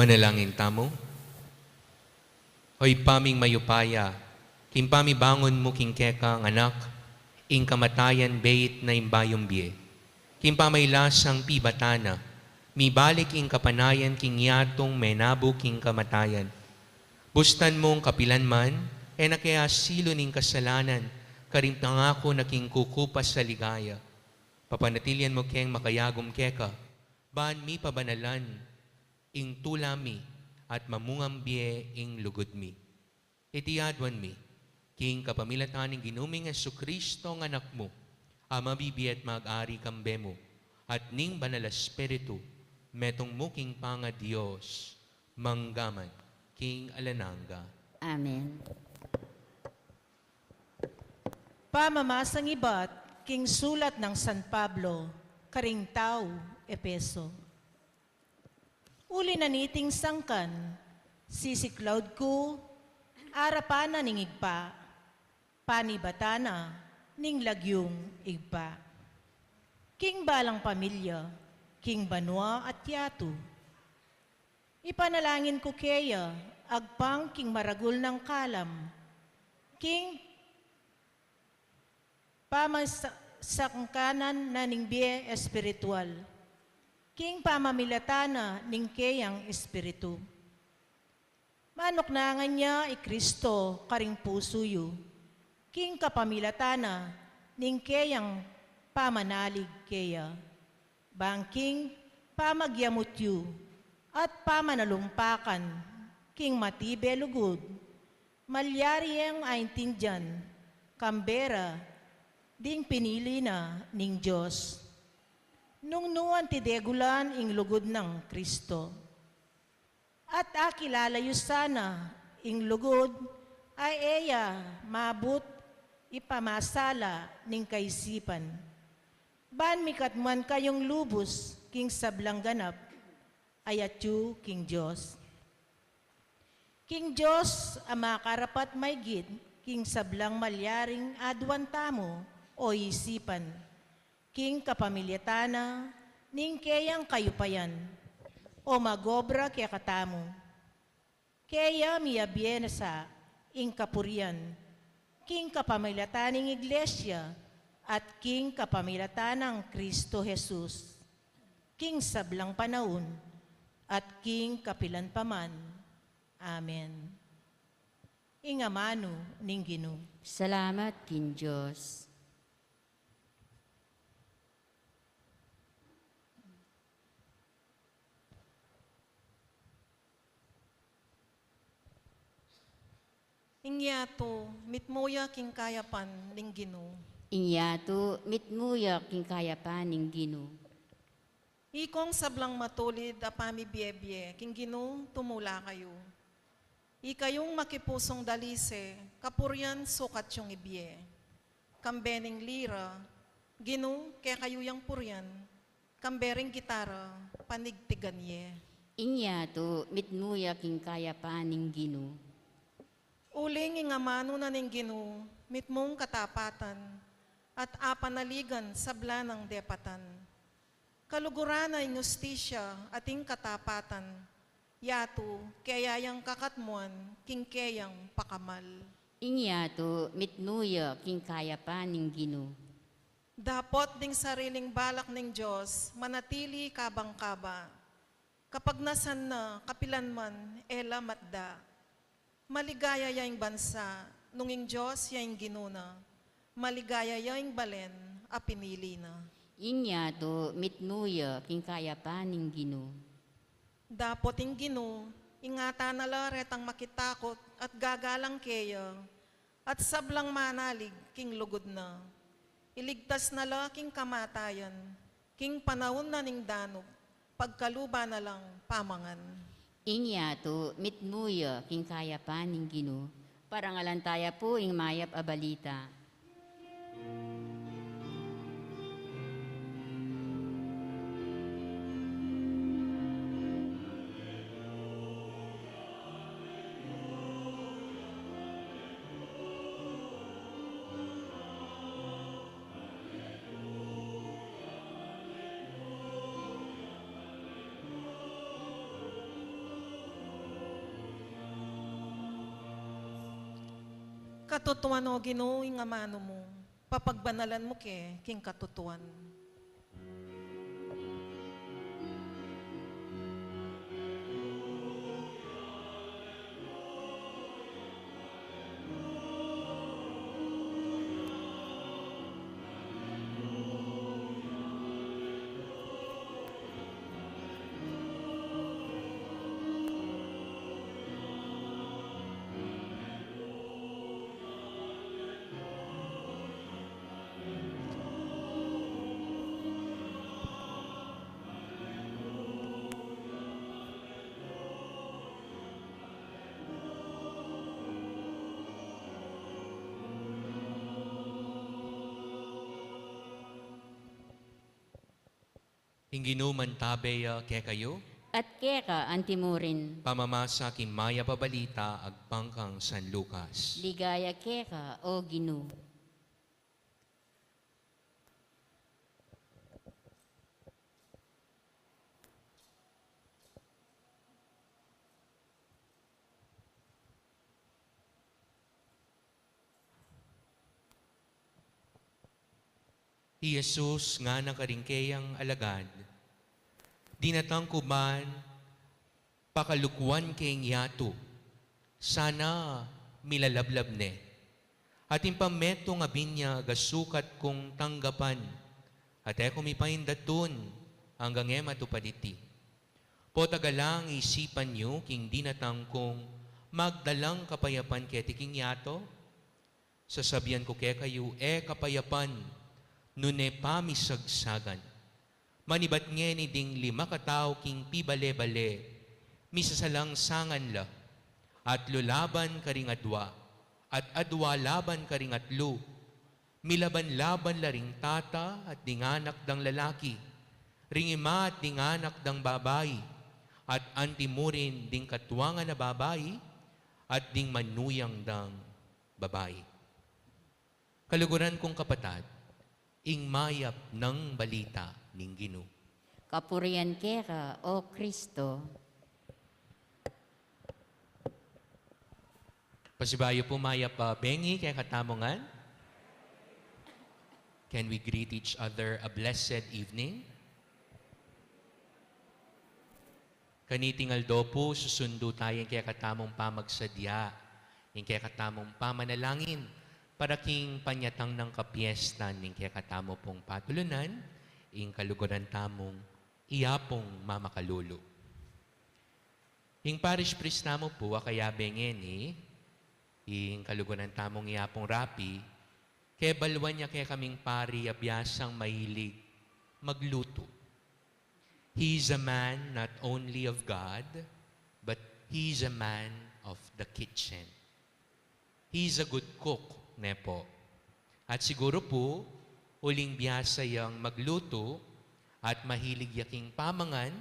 Manalangin tamu. O Ibpa ming mayupaya, king pamibangun mu king kekang Anak ing kamatayan, beit na ing bayung bie. King pamailasang pibatan na, mibalik ing kapanayan king yatung menabu king kamatayan. Bustan mung kapilan man, e na ke asilu ning kasalanan, karing pangaku na king kukupas a ligaya. Papanatilian mu keng makayagum keka, ban mipabanalan ing tula mi at mamungang bie ing lugud mi. Iti aduan mi, king kapamilatan ning Ginu ming Jesucristo, ing Anak mu, a mabibie at mag-ari kambe mu, at ning Banal a Espiritu, metung mu king pangaDios, mangga man king alang angga. Amen. Pamamasang ibat king sulat nang San Pablo karing tau Efeso. Uli na niting sangkan, sisiklaud ku arapan na ning Ibpa, panibatan na ning lagyung Ibpa. King balang pamilya, king banua at yatu, ipanalangin ku keya agpang king maragul nang kalam, king pamasangkanan na ning bie espiritual, king pamamilatan na ning keyang Espiritu. Manuknangan ya i Kristo karing pusu yu, king kapamilatan na ning keyang pamanalig keya, bang king pamagyamut yu at pamanalumpakan king matibe lugud, malyari yang aintindian kambe ra ding pinili na ning Dios, nung nu anti degulan ing lugud nang Kristo. At akilala yu sana ing lugud a e ya mabut ipamasala ning kaisipan, ban mikatmuan kayung lubus king sablang ganap a yatyu king Dios. King Dios a makarapat maygit king sablang malyaring aduan tamu o isipan, king kapamilatan na ning keyang kayupayan, o magobra kekatamu. Keya miyabie na sa ing kapurian, king kapamilatan ning Iglesia, at king kapamilatan nang Kristo Jesus, king sablang panaun, at king kapilan pa man. Amen. Ing amanu ning Ginu. Salamat king Dios. Ing yatu, mitmu ya king kayapan ning Ginu. Ing yatu, mitmu ya king kayapan ning Ginu. Ikong sablang matulid a pamibiebie king Ginu, tumula kayu. Ikayung makipusung dalise, kapurian sukat yung ibie. Kambe ning lira, Ginu, kekayu yang purian, kambe ring gitara, panigtigan ye. Ing yatu, mitmu ya king kayapan ning Ginu. Uling ing amanu na ning Ginu, mitmung katapatan, at apanaligan sabla nang depatan. Kaluguran na ing ustisya at ing katapatan, yatu, keya yang kakatmuan king keyang pakamal. Ing yatu, mitmu ya king kayapan ning Ginu. Dapot ding sariling balak ning Dios, manatili kabang kaba. Kapagnasan na, kapilan man, e la matda. Maligaya ya ing bansa, nung ing Dios ya ing Ginu na. Maligaya ya ing balen a pinili na. Ing yatu, mitmu ya king kayapan ning Ginu. Dapot ing Ginu, ingatan na la retang makitakut at gagalang keya, at sablang manalig king lugud na. Iligtas na la king kamatayan, king panaun na ning danup, pagkaluban na lang pamangan. Ing yatu, mitmu ya king kayapan ning Ginu. Parangalan taya pu ing mayap a balita. Katutuan, O Ginu, ing amanu mu, papagbanalan mu ke king katutuan. Ing Ginu mantabe ya kekayu. At keka antimurin. Pamamasa king mayap a balita agpang kang San Lucas. Ligaya keka, O Ginu. I Jesus ngana karing keyang alagad, "Dinatang ku ban pakalukwan ke ing yatu, sana milalablab ne. At ing pametung a binyag a sukat kung tanggapan, at e ku mipaindatun anggang e matupad iti. Potang alang isipan yu king dinatang kung magdalang kapayapan keti king yatu? Sasabian ku kekayu, e kapayapan, nune pamisagsagan. Manibat ngeni ding lima katau king pibale-bale, misasalangsangan la, at lulaban karing adua, at adua laban karing atlu. Milaban-laban la ring tata at ding anak dang lalaki, ring ima at ding anak dang babai, at antimurin ding katuangan a babai, at ding manuyang dang babai." Kaluguran kung kapatad, ing mayap nang balita ning Ginu. Kapurian keka, O Kristo. Pasibayu pu, mayap a bengi kekatamu ngan. Can we greet each other a blessed evening? Kaniting aldo pu, susundu taya ing kekatamung pamagsadya, ing kekatamung pamanalangin, para king panyatang nang kapiestan ning kekatamu pung patulunan, ing kaluguran tamung iya pung mamakalulu. Ing parish priest tamu pu, a kayabe ngeni, ing kaluguran tamung iya pung rapi, kebaluan ya kekaming pari a biasang mahilig maglutu. He is a man not only of God, but he is a man of the kitchen. He is a good cook, ne pu. At siguru pu, uling biasa yang maglutu at mahilig ya king pamangan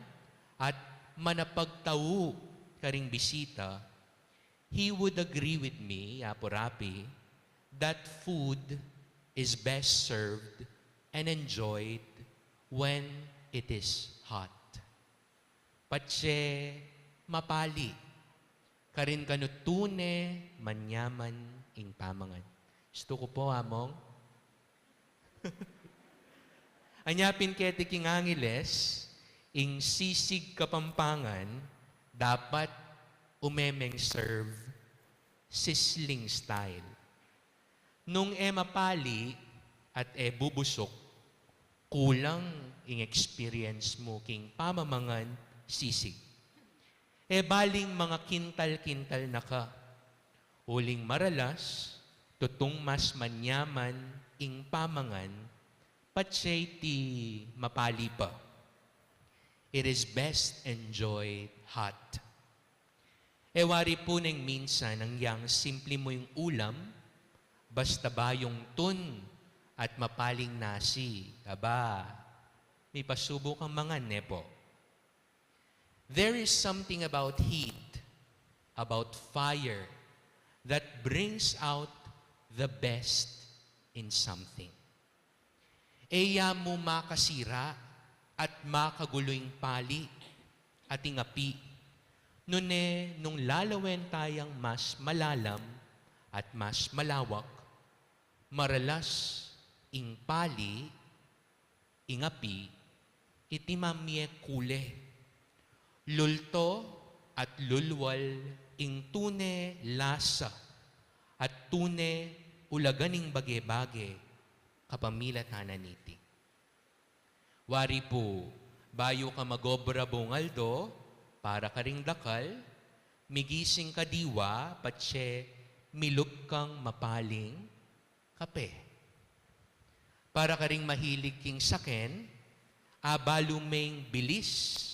at manapagtau karing bisita, he would agree with me, Apo Rapi, that food is best served and enjoyed when it is hot. Patse mapali, karin kanu tune manyaman ing pamangan. Gustu ku pu, Among. Anya pin keti king Angeles, ing sisig Kapampangan dapat umemeng serve sizzling style. Nung e mapali at e bubusuk, kulang ing experience mu king pamamangan sisig. E baling mangakintal-kintal na ka, uling maralas tutung mas manyaman ing pamangan, patse iti mapali pa. It is best enjoyed hot. E wari pu neng minsan, nung yang simple mu ing ulam, basta bayung tun at mapaling nasi, aba, mipasubu kang mangan, ne pu. There is something about heat, about fire, that brings out the best in something. E ya mu makasira at makagulu ing pali at ing api. Nune, nung lalawen tayang mas malalam, At mas malawak, maralas ing pali, ing api, iti mamie kule. Lulto at lulwal ing tune lasa at tune ulaga ning bage-bage kapamilatan na niti. Wari pu, bayu ka mag-obra bung aldo, para karing dakal, migising ka diwa, patse milub kang mapaling kape. Para karing mahilig king saken, abalu meng bilis,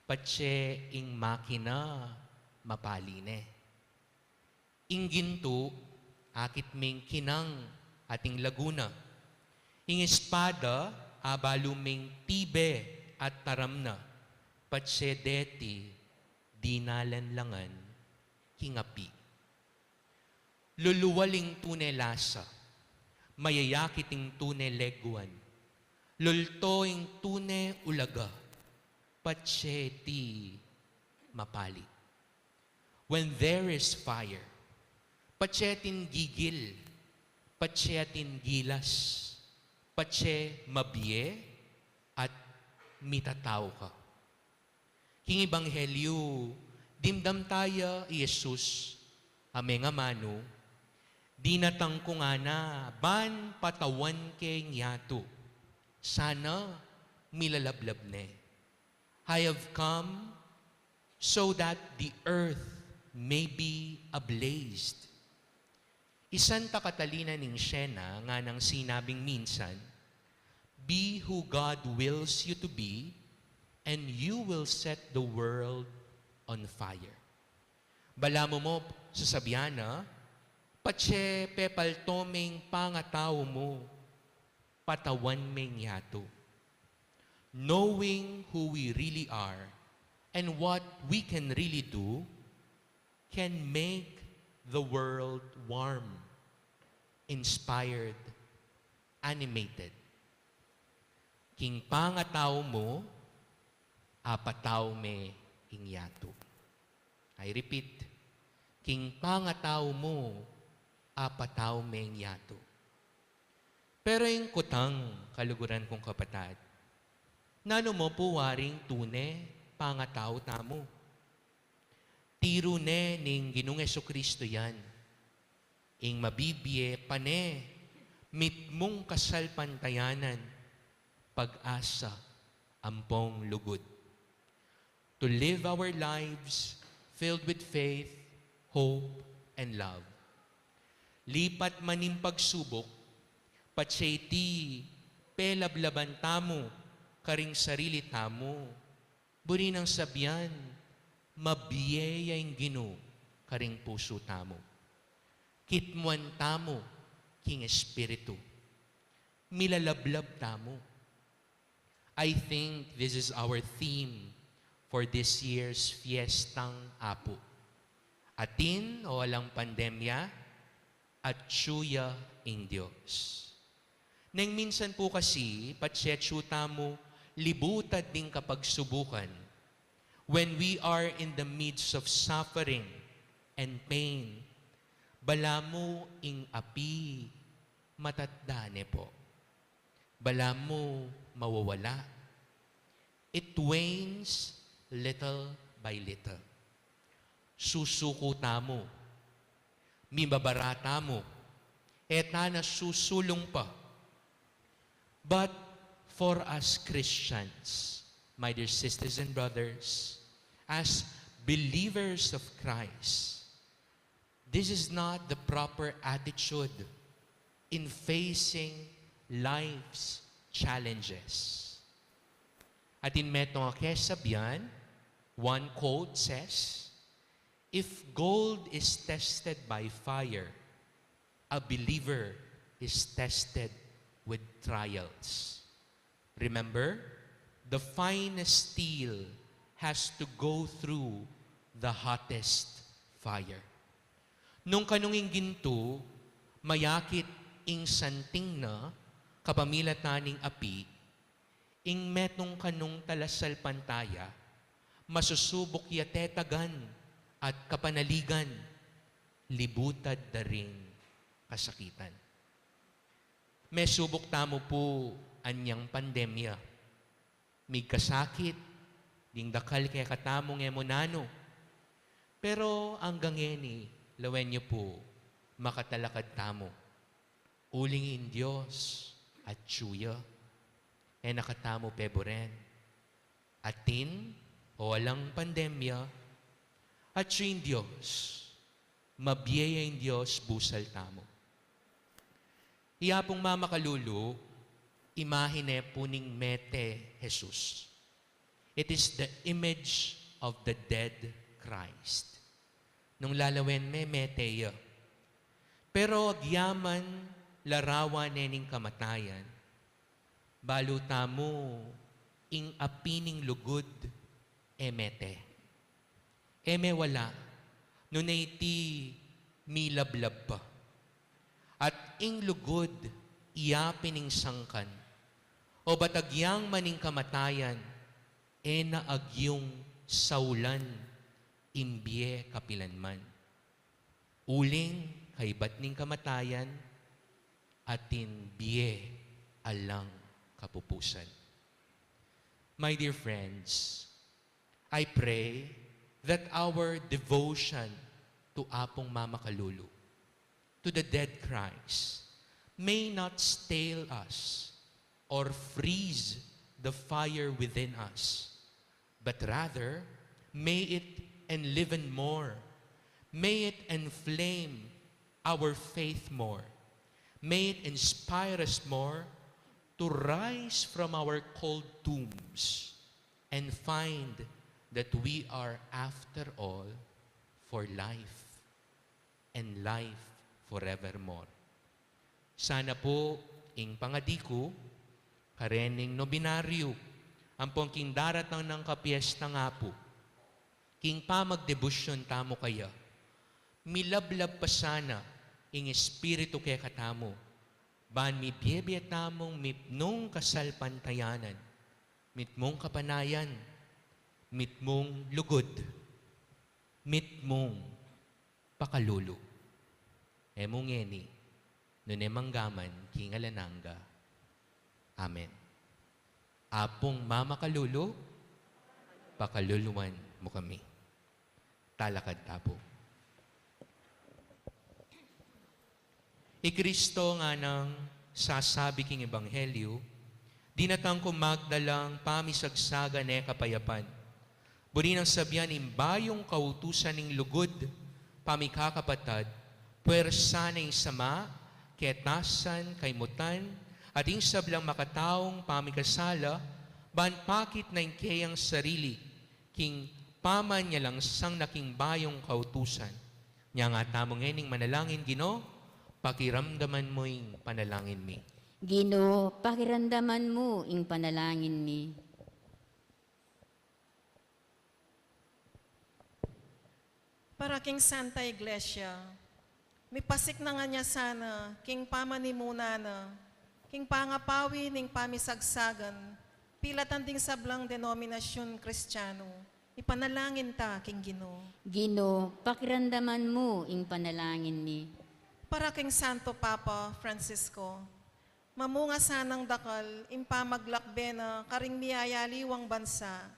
patse ing makina mapali ne. Ing gintu, akit meng kinang ating laguna. Ing espada, abalu meng tibe at taram na, patse deti dinalanlangan king api. Luluwal ing tune lasa, mayayakit ing tune leguan, lulto ing tune ulaga, patse ti mapali. When there is fire, patse atin gigil, patse atin gilas, patse mabie at mitatau ka. King Ebanghelyu, dimdam taya i Jesus a mengamanu, dinatang ku ngana ban patawan ke ing yatu. Sana milalablab ne. I have come so that the earth may be ablaze. I Santa Catalina ning Siena nganang sinabing minsan, "Be who God wills you to be, and you will set the world on fire." Balamu mo, sasabian na, patse pepalto meng pangatau mu, patawan meng yatu. Knowing who we really are and what we can really do can make the world warm, inspired, animated. King pangatau mu, apatau me ing yatu. I repeat, king pangatau mu, apatau me ing yatu. Pero ing kutang, kaluguran kung kapatad, nanu mo pu waring tune pangatau tamu? Tiru ne ning Ginung Jesucristo yan, ing mabibie pane mitmung kasalpantayanan, pag-asa ampong lugud. To live our lives filled with faith, hope, and love. Lipat man ing pagsubuk, patse iti pelablaban tamu karing sarili tamu, buri nang sabian, mabie ya ing Ginu karing pusu tamu. Kitmuan tamu king Espiritu. Milalablab tamu. I think this is our theme for this year's Fiestang Apu. Atin o alang pandemya, atsu ya ing Dios. Neng minsan pu kasi, patse atsu tamu libutad ning kapagsubukan. When we are in the midst of suffering and pain, balamu ing api matatda ne pu. Balamu mawawala. It wanes little by little. Susuku tamu. Mibabara tamu. E tana susulung pa. But for us Christians, my dear sisters and brothers, as believers of Christ, this is not the proper attitude in facing life's challenges. Atin metung a kesabian, one quote says, "If gold is tested by fire, a believer is tested with trials." Remember, the finest steel has to go through the hottest fire. Nung kanung ing gintu, mayakit ing santing na kapamilatan ning api, ing metung kanung talasalpantaya, masusubuk ya tetagan at kapanaligan. libutad da ring kasakitan. Mesubuk tamu pu anyang pandemya. Migkasakit ding dakal kekatamung e mu nanu. Pero anggang ngeni, lawen yu pu, makatalakad tamu. Uling ing Dios atyu ya, e na katamu peburen. Atin o alang pandemya, atyu ing Dios, mabie ya ing Dios busal tamu. Iya pung mamakalulu, imahen ne pu ning mete Jesus. It is the image of the dead Christ. Nung lalawen me, mete ya. Pero agyaman larawan ne ning kamatayan, balu tamu ing api ning lugud e mete. E mewala, nune iti milablab pa. At ing lugud iya pin ing sangkan, obat agyang man ing kamatayan, e na agyung saulan ing bie kapilanman. Uling kaybat ning kamatayan, atin bie alang kapupusan. My dear friends, I pray that our devotion to Apung Mamakalulu, to the dead Christ, may not stale us or freeze the fire within us, but rather may it enliven more, may it enflame our faith more, may it inspire us more to rise from our cold tombs and find that we are, after all, for life and life forevermore. Sana pu ing pangadi ku karening nobinaryu ampong king daratang nang kapiestang Apu, king pamagdebusyon tamu kaya, milablab pa sana ing Espiritu kekatamu, ban mibie-bie tamung mitmung kasalpantayanan, mitmung kapanayan, mitmung lugud, mitmung pakalulu. E mu ngeni, nune manggaman king alang angga. Amen. Apung Mamakalulu, pakaluluan mu kami. Talakad ta pu. I Kristo nganang sasabi king ebanghelyu, dinatang ku magdalang pamisagsagan e kapayapan. Buri nang sabian ing bayung kautusan ning lugud, pamikakapatad, puwersa na ing sama, ketasan, kaymutan, at ing sablang makataung pamikasala, ban pakit na ing keyang sarili, king pamanyalansang na king bayung kautusan. Nya nga tamu ngening manalangin, Ginu, pakiramdaman mu ing panalangin mi. Ginu, pakiramdaman mu ing panalangin mi. Para king Santa Iglesia, mipasik na ngan ya sana king pamanimuna na, king pangapawi ning pamisagsagan, pilatan ding sablang denominasyun Kristiyanu, ipanalangin ta king Ginu. Ginu, pakiramdaman mu ing panalangin mi. Para king Santo Papa Francisco, mamunga sanang dakal ing pamaglakbe na karing miyayaliwang bansa.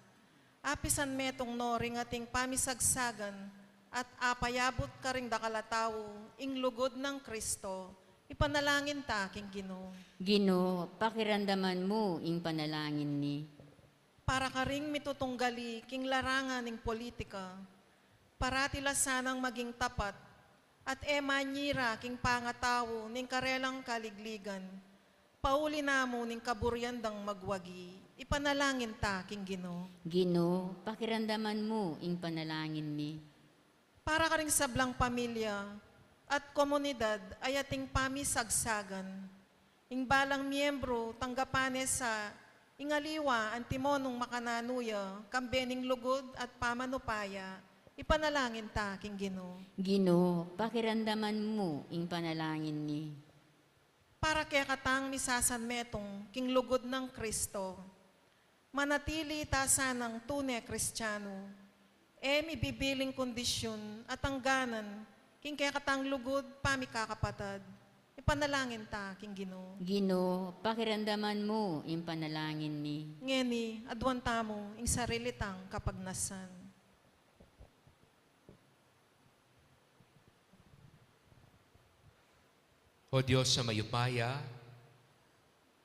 Apisan metung no ring ating pamisagsagan at apayabut karing dakal a tau ing lugud nang Kristo. Ipanalangin ta king Ginu. Ginu, pakiramdaman mu ing panalangin mi. Para karing mitutunggali king larangan ning politika, parati la sanang maging tapat at e manyira king pangatau ning karelang kaligligan. Pauli na mu ning kaburian dang magwagi, ipanalangin ta king Ginu. Ginu, pakiramdaman mu ing panalangin mi. Para karing sablang pamilya at komunidad a ating pamisagsagan, ing balang miyembru tanggapan ne sa ing aliwa antimonung makananu ya, kambe ning lugud at pamanupaya, ipanalangin ta king Ginu. Ginu, pakiramdaman mu ing panalangin mi. Para kekatang misasanmetung king lugud nang Kristo, manatili ta sanang tune Kristiyanu, e mibibiling kondisyun at angganan King kekatang lugud, pamikakapatad, ipanalangin ta king Ginu. Ginu, pakiramdaman mu ing panalangin mi. Ngeni, aduan tamu ing sarili tang kapagnasan. O Dios a mayupaya,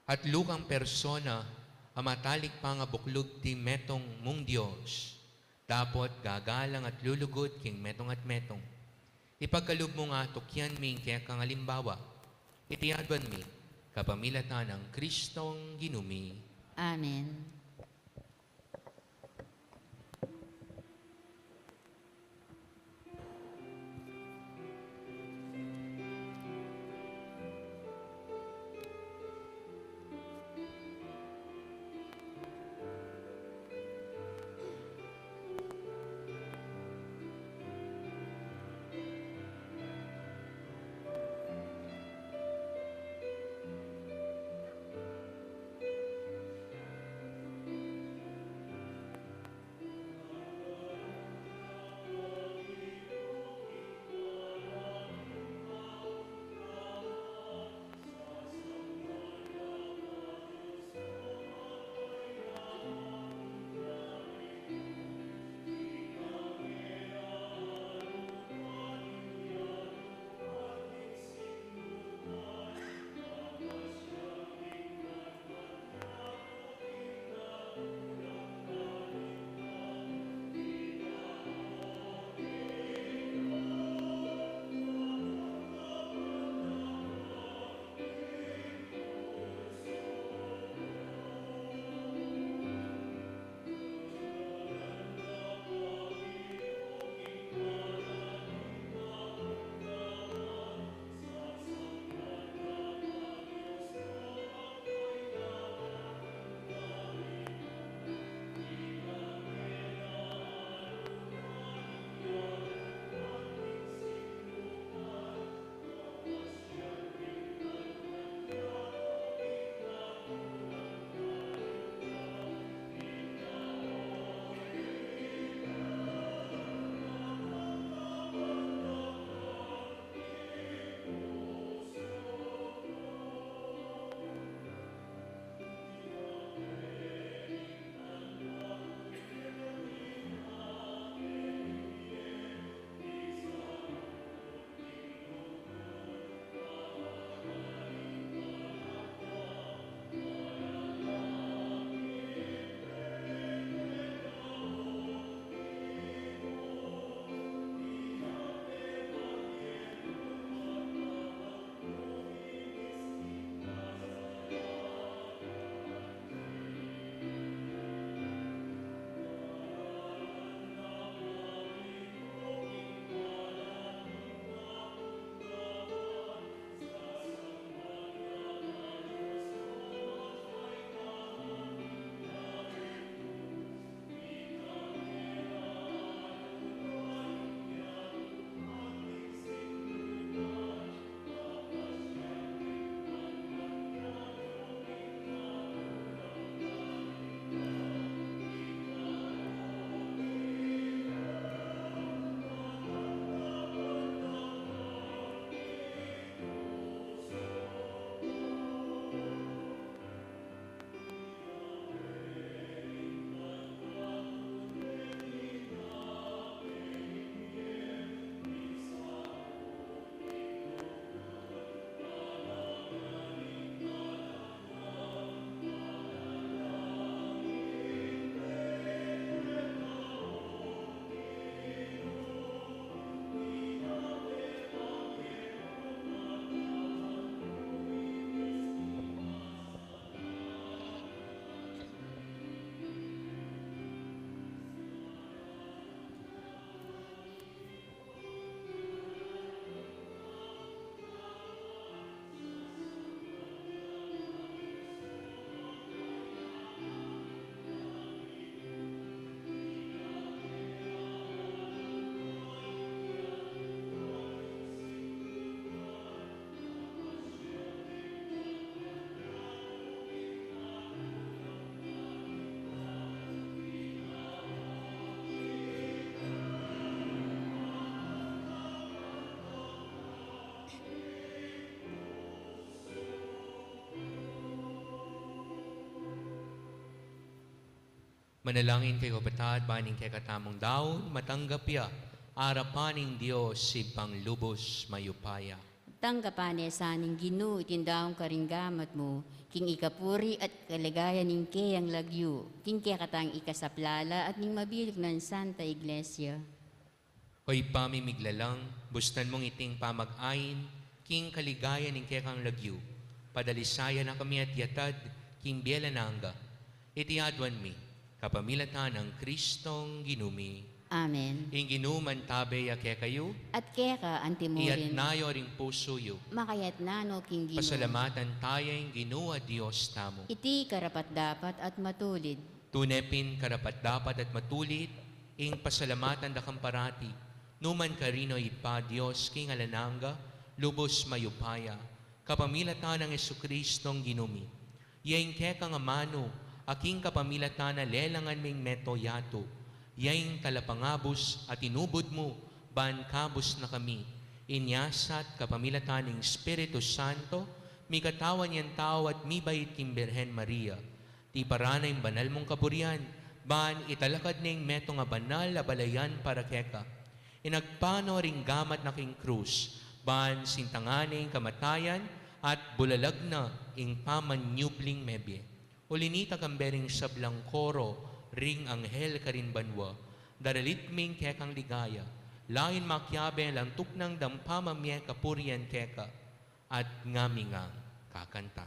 atlu kang persona a matalik pangabuklug ti metung mung Dios, dapot gagalang at lulugud king metung at metung. Ipagkalub mu nga tukyan mi ing kekang alimbawa. Iti aduan mi kapamilatan nang Kristong Ginu mi. Amen. Manalangin kayu, kapatad, ban ing kekatamung daun matanggap ya arapan ning Dios, Ibpang lubus mayupaya. Tanggapan ne sa ning Ginu iting daun karing gamat mu, king ikapuri at kaligayan ning keyang lagyu, king kekatang ikasaplala at ning mabilug nang Santa Iglesia. O Ibpa mi miglalang, bustan mung iting pamag-ain king kaligayan ning kekang lagyu, padalisayan na kami at yatad king bie alang angga. Iti aduan mi kapamilatan nang Kristong Ginu mi. Amen. Ing Ginu mantabe ya kekayu. At keka antimurin. Iyatas yu ring pusu yu. Makayatas no king Ginu. Pasalamatan taya ing Ginu a Dios tamu. Iti karapat-dapat at matulid. Tune pin karapat-dapat at matulid ing pasalamatan da kang parati, nu man karin, o Ibpa, Dios king alang angga, lubus mayupaya, kapamilatan nang Jesucristong Ginu mi. Ya ing kekang amanu, a king kapamilatan na lelangan ming meto yatu. Ya ing talapangabus a tinubud mu, ban kabus na kami. Inya sa at kapamilatan ning Espiritu Santo, mikatawan yang tau at mibait king Birhen Maria. Tiparan na ing banal mung kaburian, ban italakad ne ing metung a banal a balayan para keka. Inagpang no ring gamat na king krus, ban sintangan ne ing kamatayan, at bulalag na ing pamanyubling mebie. Uli nita, kambe ring sablang koro ring anghel karin banua, daralit mi ing kekang ligaya, lain makiabe alang tuknang dampa mamie kapurian keka. At ngami ngang kakanta.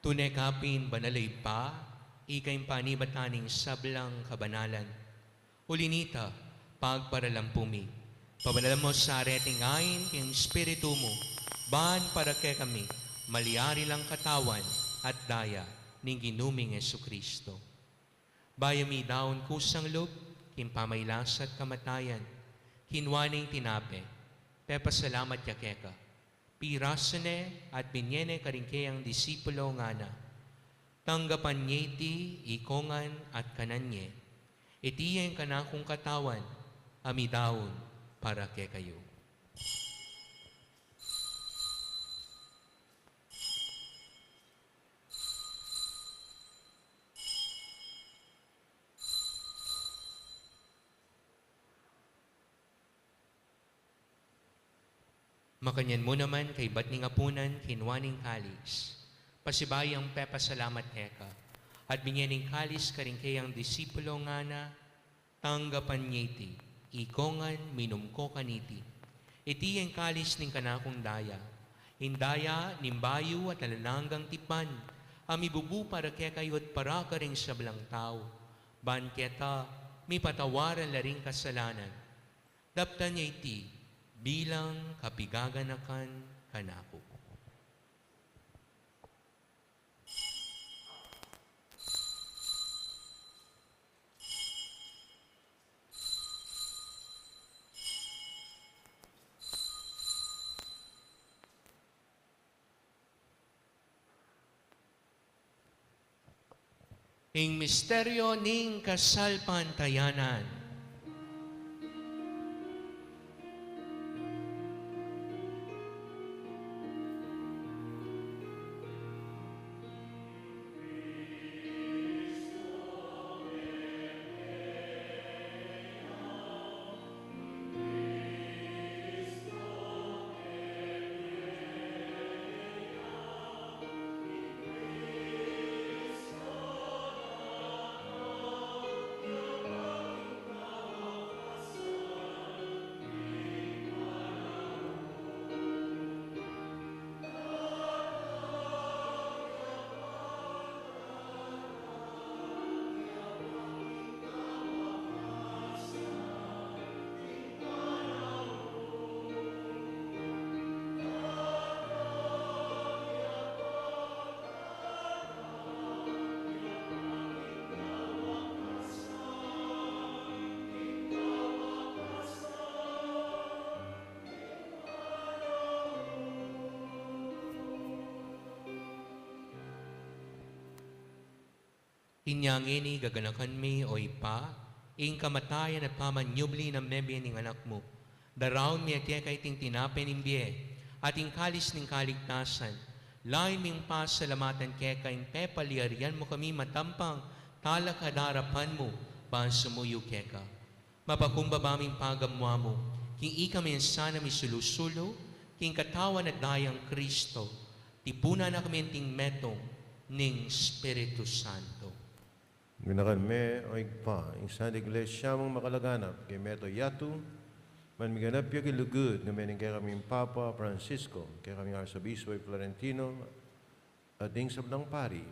Tune ka pin banal, Ibpa, ika ing panibatan ning sablang kabanalan. Uli nita, pagparalampu mi, pabanalan mu sa reting ain king Espiritu mu, ban para kekami malyari lang katawan at daya ning Ginu ming Jesucristo. Bayu mi daun kusang lub king pamailas at kamatayan, kinua ne ing tinape, pepasalamat ya keka, pirasu ne at binie ne karing keyang disipulo, ngana: Tanggapan ye iti ikongan at kanan ye. Iti ya ing kanakung katawan a midaun para kekayu. Makanyan mu naman kaybat ning apunan, kinua ne ing kalis, pasibayu yang pepasalamat keka, at binie ne ing kalis karing keyang disipulo, ngana: Tanggapan ye iti ikongan, minum ko kaniti. Iti ya ing kalis ning kanakung daya, ing daya ning bayu at alang anggang tipan, a mibubu para kekayu at para karing sablang tau, ban keta mipatawaran la ring kasalanan. Daptan ye iti bilang kapigaganakan kanaku. Ing misteryo ning kasalpantayanan. Inya ngeni gaganakan mi, o Ibpa, ing kamatayan at pamanyubli nang mebie ning Anak mu. Daraun mi keka iting tinape ning bie at ing kalis ning kaligtasan. Lalu ming pasalamatan keka ing pepalyarian mu kami matampang talakad king arapan mu ban sumuyu keka. Mapakumbaba ming pagamuan mu king ikami sana misulu-sulu king katawan at dayang Kristo, tipunan na kami anting metung ning Espiritu Santo. Gaganakan mi, o Ibpa, ing Santa Iglesia mung makalaganap, king meto yatu, ban miganap ya king lugud na mening kekaming Papa Francisco, kekaming Arsobispo i Florentino, at ding sablang pari.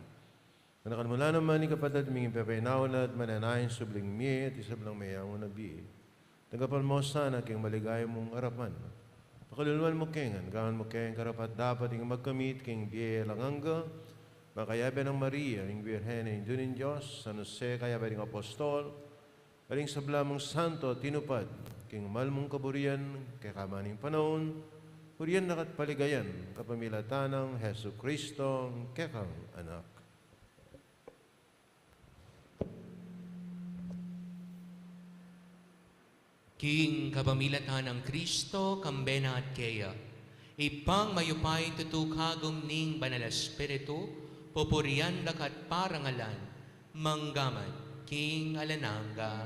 Gaganakan mu la naman ing kapatad ming pepainawa na at mananaya king subling mie at ing sablang meyangu na bie. Tanggapan mu la sana king maligaya mung arapan. Pakaluluan mu keng, gagawan mu keng karapat-dapat ing magkamit king bie alang angga, makayabe nang Maria, ing Birhen a Indu ning Dios, San Jose, kayabe ding apostol, at ding sabla mung santo a tinupad king mal mung kaburian keka man ing panaun, purian da ka at paligayan kapamilatan nang Jesucristo, kekang Anak. King kapamilatan nang Kristo, kambe na at keya, Ibpang mayupaya, tutu kagum ning Banal a Espiritu, pupurian da ka at parangalan, mangga man king alang angga.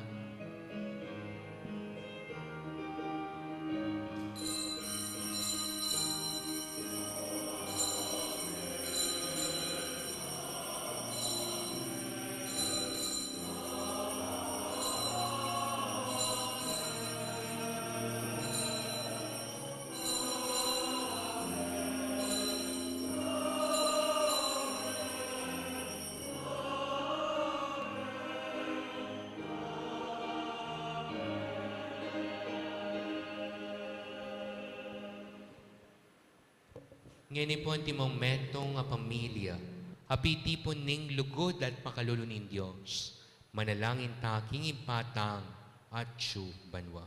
Ngeni pu antimong metung a pamilya a pitipun ning lugud at pakalulu ning Dios, manalangin ta king Ibpa tang atsu banua.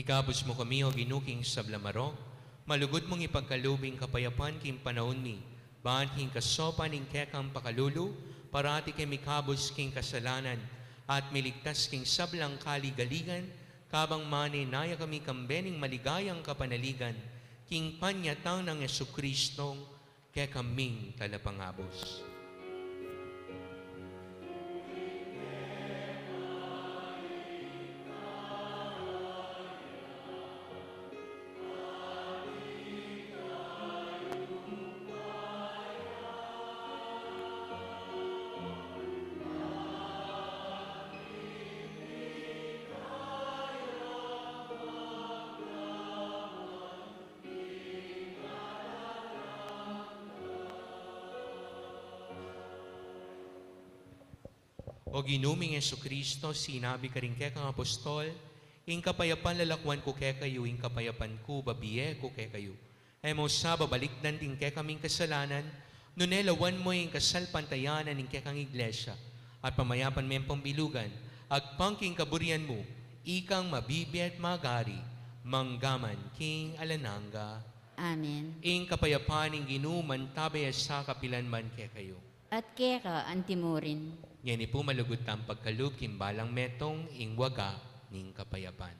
Ikabus mu kami, O Ginu, king sablang marok, malugud mung ipagkalub ing kapayapan king panaun mi, ban king kasaupan ning kekang pakalulu, parati kaming mikabus king kasalanan, at miligtas king sablang kaligaligan, kabang manenaya kami kambe ning maligayang kapanaligan, king panyatang nang Jesucristong kekaming Talapangabus. O Ginu ming Jesucristo, sinabi karing kekang apostol, ing kapayapan lakuan ku kekayu, ing kapayapan ku bibie ku kekayu. E mu sa babalikdan ding kekaming kasalanan, nune lawan mu ing kasalpantayanan ning kekang Iglesia, at pamayapan me pambilugan, agpang king kaburian mu, ikang mabibie at magari, mangga man king alang angga. Amen. Ing kapayapan ning Ginu mantabe ya sa kapilan man kekayu. At keka antimurin. Ngeni pu malugud tang pagkalub king balang metung ing waga ning kapayapan.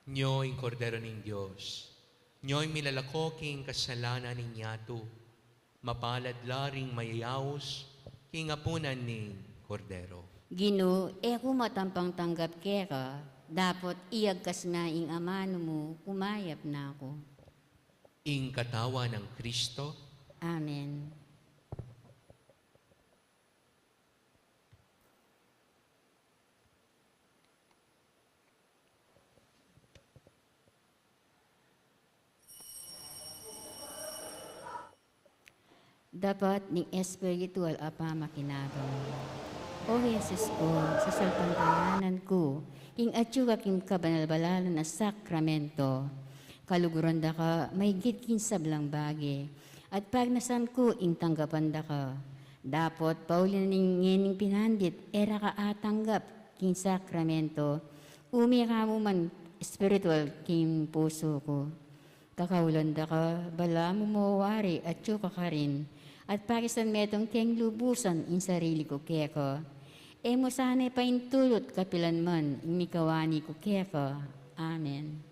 Nyo ing Kordero ning Dios. Nyo ing milalako king kasalanan ning yatu. Mapalad la ring mayayaus king apunan ning Kordero. Ginu, e ku matampang tanggap keka, dapot iyagkas me ing amanu mu, kumayap na ku. Ing katawan nang Kristo. Amen. Dapat ning espiritual a pamakinabang. O Jesus ku, sasalpantayanan ku ing atyu ka king kabanal-banalan a sakramento. Kaluguran da ka maigit king sablang bage, at pagnasan ku ing tanggapan da ka. Dapot pauli na ning ngening pinandit e ra ka atanggap king sakramento, ume ka mu man espiritual king pusu ku. Kakaulan da ka, balamu mo wari atyu ka karin, at pakisan metung keng lubusan ing sarili ku keka. E mu sana paintulut kapilan man ing mikawani ku keka. Amen.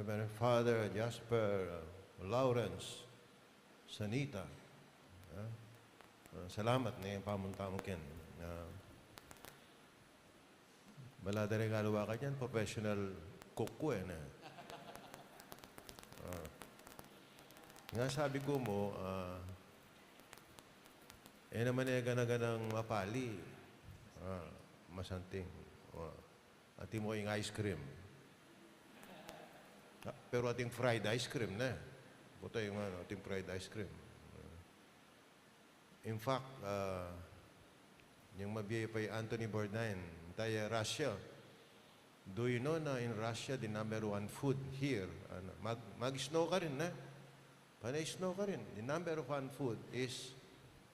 Reverend Father Jasper, uh, Lawrence Sanita. Ah, ah, salamat na ing pamunta mu ken. Ah, bala da ring aliwa ka diyan, professional cook ku e, ne? Ah. Nga sabi ku mu, ah, e naman e gana-ganang mapali. Ah, masanting. Ah. Atin mu ing ice cream. Ah, pero atin fried ice cream, ne? Buta ing, ano, atin fried ice cream. In fact, ah, ing mabie pa i Anthony Bourdain, taga Russia. Do you know na in Russia, the number one food here, ano, mag-, mag-snow karin, ne? Pane snow karin, the number one food is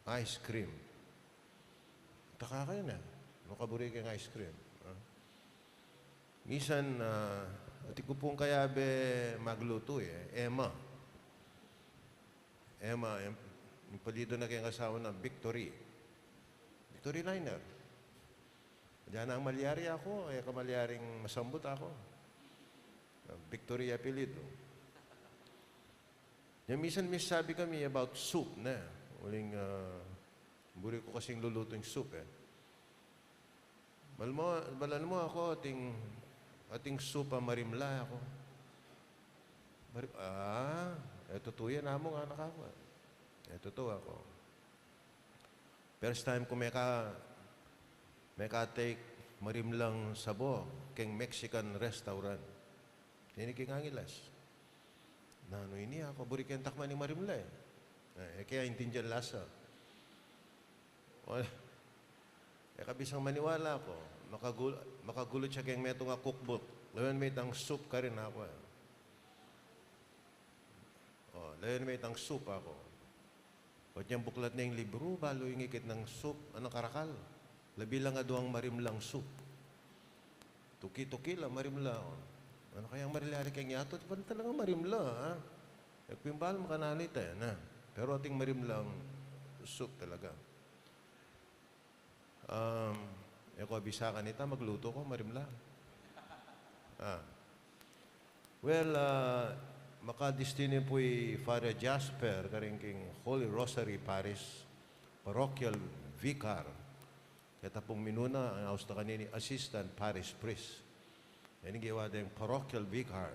ice cream. Taka kayu, ne? Ano kaburi keng ice cream? Ah. Misan, ah, atin ku pung kayabe maglutu e, Emma. Emma, em-, ing apelyidu na keng asawa na Victory. Victory Liner. Dinan nang malyari aku, e ka malyaring masambut aku. Ah, Victory apelyidu. Yang misan misabi kami about soup, ne? Uling, ah, buri ku kasing lulutung soup e. Bal mu, balan mu aku, atin, atin soup a marimla aku. Mari-, ah, e tutu yan, amu, ngana kaku. E tutu aku. First time ku meka-, meka-take marimlang sabo keng Mexican restaurant. Ini king Angeles. Nanu ini, aku buri keng takman ing marimla e. E, e ke aintindian lasa. Wala. E ka bisang maniwala aku. Makagul-, makagulut ya keng metung a cookbook. Lawen me itang soup karin, aku e. O, lawen me itang soup, aku. Ot nyang buklat ne ing libru, balu ing ikit nang soup, anang karakal. Labi lang aduang marimlang soup. Tuki-tuki la, marimla. Ano kayang maryari keng yatu? Ban talagang marimla, ha? E ku pin balu makananu ita, ne? Pero atin marimlang soup talaga. Um, e ku abisa kanita, maglutu ku, marimla. Ah. Well, ah, makadestinu pu i Father Jasper karin king Holy Rosary Parish, parochial vicar. Keta pung minuna, ang austa kanini, assistant parish priest. Ini gewa deng parochial vicar.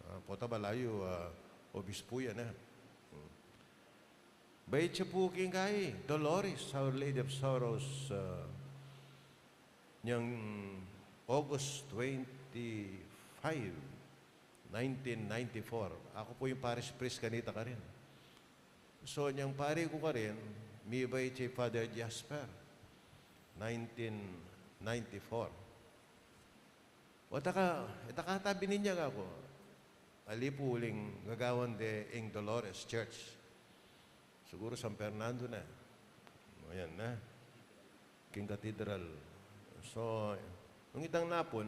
Ah, pota balayu, ah, obispu ya, ne? Hmm. Bait ya pu king kai, Dolores, Our Lady of Sorrows, ah, nyang August twenty-five, nineteen ninety-four. Aku pu ing parish priest kanita karin. So, nyang pari ku karin, mibait ya i Father Jasper, nineteen ninety-four. O, taka, e, taka ta bininyag aku. Ali pu uling gagawan de ing Dolores Church. Siguru San Fernando na. O, yan na. King Cathedral. So, nung itang napun,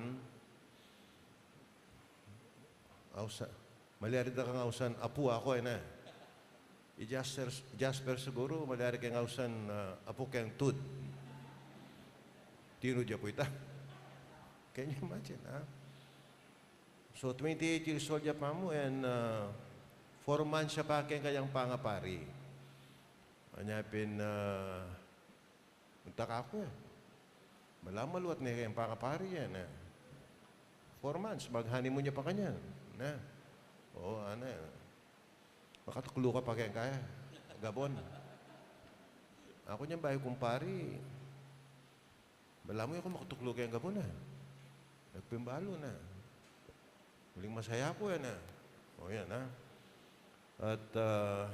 ausa, malyari da kang ausan, apu aku, e na. I Jasper, Jasper siguru, malyari keng ausan, ah, apu keng tud. Tinud ya pu ita. Can you imagine, ha? So, twenty-eight years old ya pa mu, and, ah, four months ya pa keng kayang pangapari. Anya pin, ah, Nagtaka ku, e. Balamu maluat ne keng pangapari, e, ne. Four months, mag-honeymoon ya pa kanyan, ne. O, ana, e. Makatuklu ka pa keng kaya, Gabon. Aku nyan bayu kung pari, balamu e ku makatuklu keng Gabon, e. E ku pin balu, ne. Uling masaya ku, e, ne. O, yan, ha. At, ah,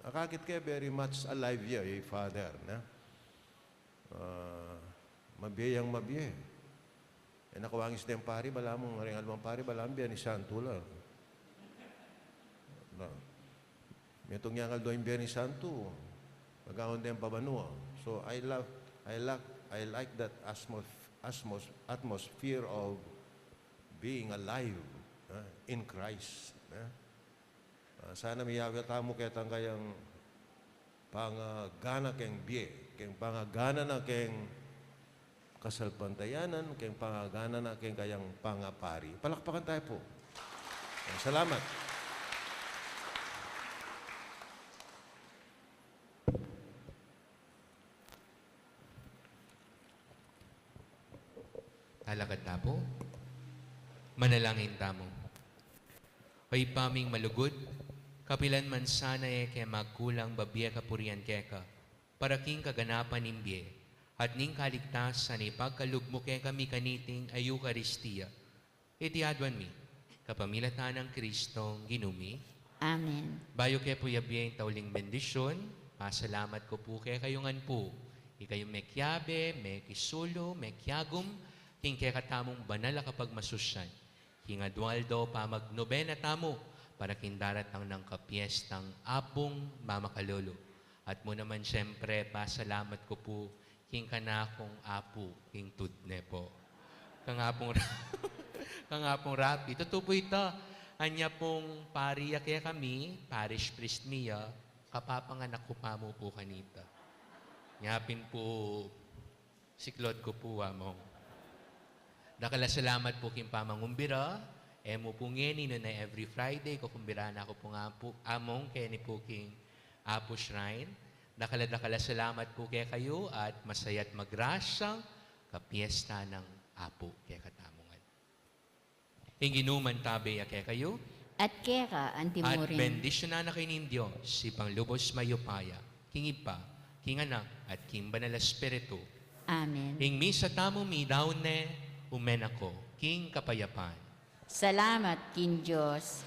akakit ke very much alive ya i Father, ne? Ah, mabie yang mabie. E na ku wangis deng pari, balamu, ring alwang pari, balamu Biernes Santo la. Na. Metung yang aldo ing Biernes Santo, gagawan deng pabanua. So, I love, I like, I like that atmos-, atmos-, atmosphere of being alive, ah, in Christ, ah. Ah, sana miyabe tamu ketang kayang pangagana keng bie, keng pangagana na keng kasalpantayanan, keng pangagana na keng kayang pangapari. Palakpakan tayo pu. Salamat. Talakad ta pu. Manalangin tamu. O Ibpa ming malugud, kapilan man sana e ke magkulang babie kapurian keka, para king kaganapan ning bie at ning kaligtasan ipagkalub mu kekami kaniting Eukaristia. Iti aduan mi kapamilatan nang Kristong Ginu mi. Amen. Bayu ke pu yabie ing tauling bendisyun, pasalamat ku pu kekayu ngan pu, ikayu mekiabe, mekisulu, mekiagum king kekatamung banal a kapagmasusyan king adu-aldo pamagnobena tamu para king daratang nang kapiestang Apung Mamakalulu. At mu naman, siyempre, pasalamat ku pu king kanakung apu king tudne pu, kang Apung Ra-, kang Apung Rapi. Tutu pu ita, anya pung pari ya kekami, parish priest mi ya, kapapanganak ku pa mu pu kanita. Nya pin pu siklaud ku pu, Among. Dakal a salamat pu king pamangumbira. E mu pu ngeni, nune every Friday, kukumbira na ku pu nga pu, Among, keni pu king Apu Shrine. Dakal a dakal a salamat pu kekayu at masaya't magrasyang kapiesta nang Apu kekatamu ngan. Ing Ginu mantabe ya kekayu. At keka anti mu rin. At bendisyunan na kayu ning Dios, Ibpang lubos mayupaya, king Ibpa, king Anak, at king Banal a Espiritu. Amen. Ing misa tamu midaun ne, ume na ko king kapayapan. Salamat king Dios.